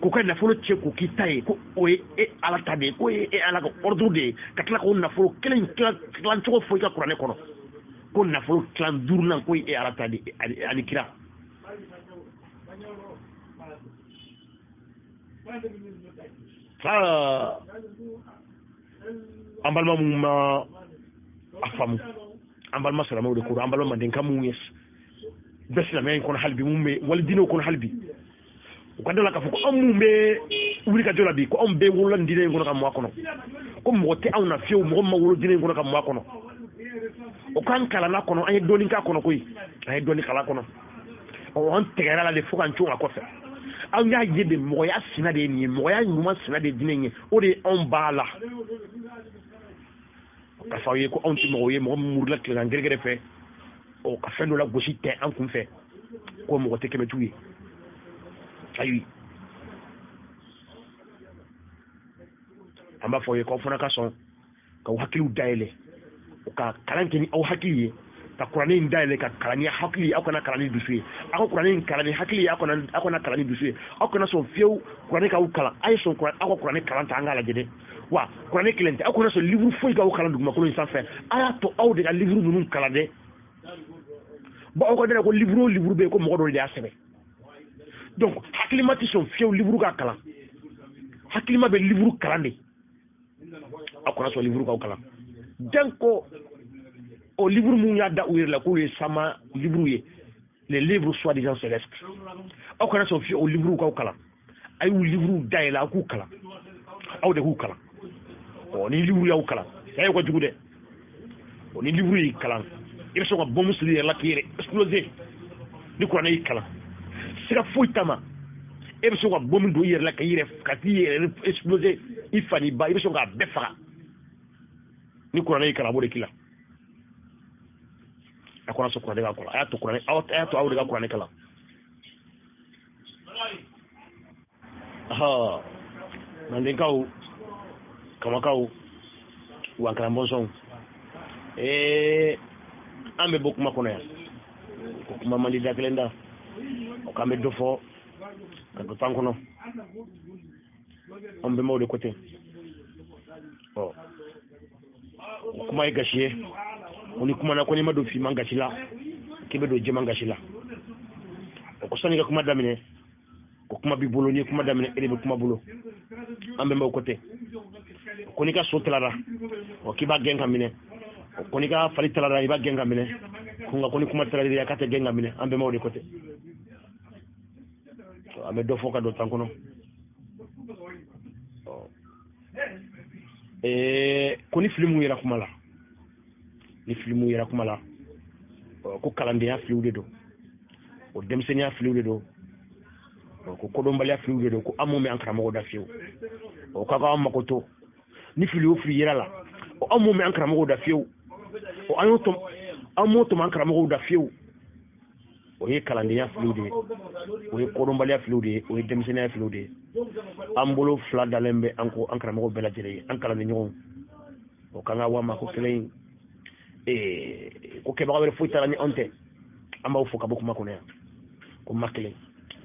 Speaker 1: k'o ka nafolo cɛ k'o k'i ta ye, ko o ye e Ala ta de ye, k'o ye e Ala ka ordre de ye, ka tila k'o nafolo kelen tilan cogo fɔ i ka kuranɛ kɔnɔ, ko nafolo tilan duurunan k'o ye e Ala ta de ye ani kira. An balima minnu ma a faamu, an balima silamɛw de ko don, an balima mandenka minnu ye bɛɛ silamɛya in kɔnɔ hali bi, minnu bɛ wali diinɛw kɔnɔ hali bi, u ka da la k'a fɔ ko anw minnu bɛ wuli ka jɔ la bi, ko anw bɛɛ wolola nin diinɛ in kɔnɔ ka mɔ a kɔnɔ, ko mɔgɔ tɛ anw na fiyewu, mɔgɔ min ma wolo diinɛ in kɔnɔ ka mɔ a kɔnɔ, o k'an kalanna kɔnɔ, an ye dɔɔnin k'a kɔnɔ koyi, an ye dɔɔnin kalan kɔnɔ, ɔ an tɛgɛra la de fo k'an cun a kɔfɛ. Aw y'a ye de mɔgɔya sina de ye nin ye, mɔgɔya ɲuman sina de ye diinɛ in ye, o de ye anw b'a la. K'a fɔ aw ye ko anw tɛ mɔgɔw ye mɔgɔ min murula tilegan gɛrɛgɛrɛ fɛ, Ɔ ka fɛn dɔ lagosi tɛ an kun fɛ ko mɔgɔ tɛ kɛmɛtigiw ye. Ayi, an b'a fɔ aw ye k'aw fana ka sɔn k'aw hakiliw dayɛlɛ, ka kalan kɛ ni aw hakili ye, ka kuranɛ in dayɛlɛ ka kalan ni hakili ye, aw kana kalan ni dusu ye. Aw ka kuranɛ in kalan ni hakili ye, aw kana kalan ni dusu ye. Aw kana sɔn fiyewu kuranɛ k'aw kalan. A ye sɔn aw ka kuranɛ kalan ta, an k'a lajɛ dɛ. Wa kuranɛ kelen tɛ, aw kana sɔn livre foyi k'aw kalan dugumakolo in sanfɛ. A y'a to aw de ka livre ninnu kalan dɛ. Bon, aw ka dɛnɛ ko livre o livre bɛ yen ko mɔgɔ dɔ de y'a sɛbɛn. Donc hakilima tɛ sɔn fiyewu livre ka kalan. Hakilima bɛ livre kalan de. Aw kana sɔn livre k'aw kalan. Donc o livre mun y'a da u yɛrɛ la k'olu ye sama livre ye, les livres soi-disant célestes, aw kana sɔn fiyewu o livre k'aw kalan. A y'u livre dayɛlɛ, aw k'u kalan, aw de k'u kalan. Ɔ ni livre y'aw kalan, saya ka jugu dɛ. Ɔ ni livre y'i kalan, i bɛ sɔn ka bɔnmu siri i yɛrɛ la k'i yɛrɛ exploser. Ni kuranɛ y'i kalan, siga foyi t'a ma, e bɛ sɔn ka bɔnmu don i yɛrɛ la k'i yɛrɛ ka t'i yɛrɛ exploser, i fa n'i ba, i bɛ sɔn k'a bɛɛ faga. Ni kuranɛ y'i kalan, a b'o de k'i la. A kana sɔn kuranɛ ka kalan. A y'a to kuranɛ, a y'a to aw de ka kuranɛ kalan. Aha, mandenkaw, kamakaw, wankaranbɔnsɔnw, an bɛ bɔ kuma kɔnɔ yan. Ko kuma man di da kelen da. O k'an bɛ dɔ fɔ ka dɔ t'an kɔnɔ. An bɛnbaw de ko ten. Ɔ o kuma ye gasi ye. Ko ni kumana ko n'i ma don finman gasi la, k'i bɛ don jɛman gasi la. O ko sani ka kuma daminɛ, ko kuma b'i bolo, n'i ye kuma daminɛ e de bɛ kuma bolo. An bɛnbaw ko ten. Ko n'i ka so tilara, ɔ k'i b'a gɛn ka minɛ. Ko n'i ka fali tilara, i b'a gɛn ka minɛ. Ko nka ko ni kuma tilara k'a tɛ gɛn ka minɛ. An bɛnbaw de ko ten. An bɛ dɔ fɔ ka dɔ t'an kɔnɔ. Ko ni fili mun yera kuma la, ni fili mun yera kuma la, ko kalandenya filiw de don, o denmisɛnninya filiw de don, ko kodɔnbaliya filiw de don, ko an m'o mɛn an karamɔgɔw da fiyewu. O k'a k'aw mako to ni fili o fili yera la, o an m'o mɛn an karamɔgɔw da fiyewu, o an y'o tɔmɔ, an m'o tɔmɔ an karamɔgɔw da fiyewu. O ye kalandenya filiw de ye, o ye kodɔnbaliya filiw de ye, o ye denmisɛnninya filiw de ye. An bolo fila dalen bɛ an ko an karamɔgɔw bɛɛ lajɛlen ye, an kalandenɲɔgɔnw. O k'an ka wa ma ko kelen ko kɛbaga wɛrɛ foyi t'a la ni anw tɛ. An b'aw fo ka bɔ kuma kɔnɔ yan. Ko ma kelen,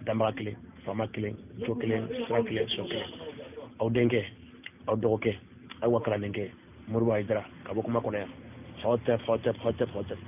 Speaker 1: danbaga kelen, faama kelen, jo kelen, sira kelen, so kelen. Aw denkɛ, aw dɔgɔkɛ, aw ka kalandenkɛ, Moribo Hayidara, ka bɔ kuma kɔnɔ yan. Hɔtɛp, hɔtɛp, hɔtɛp, hɔtɛp.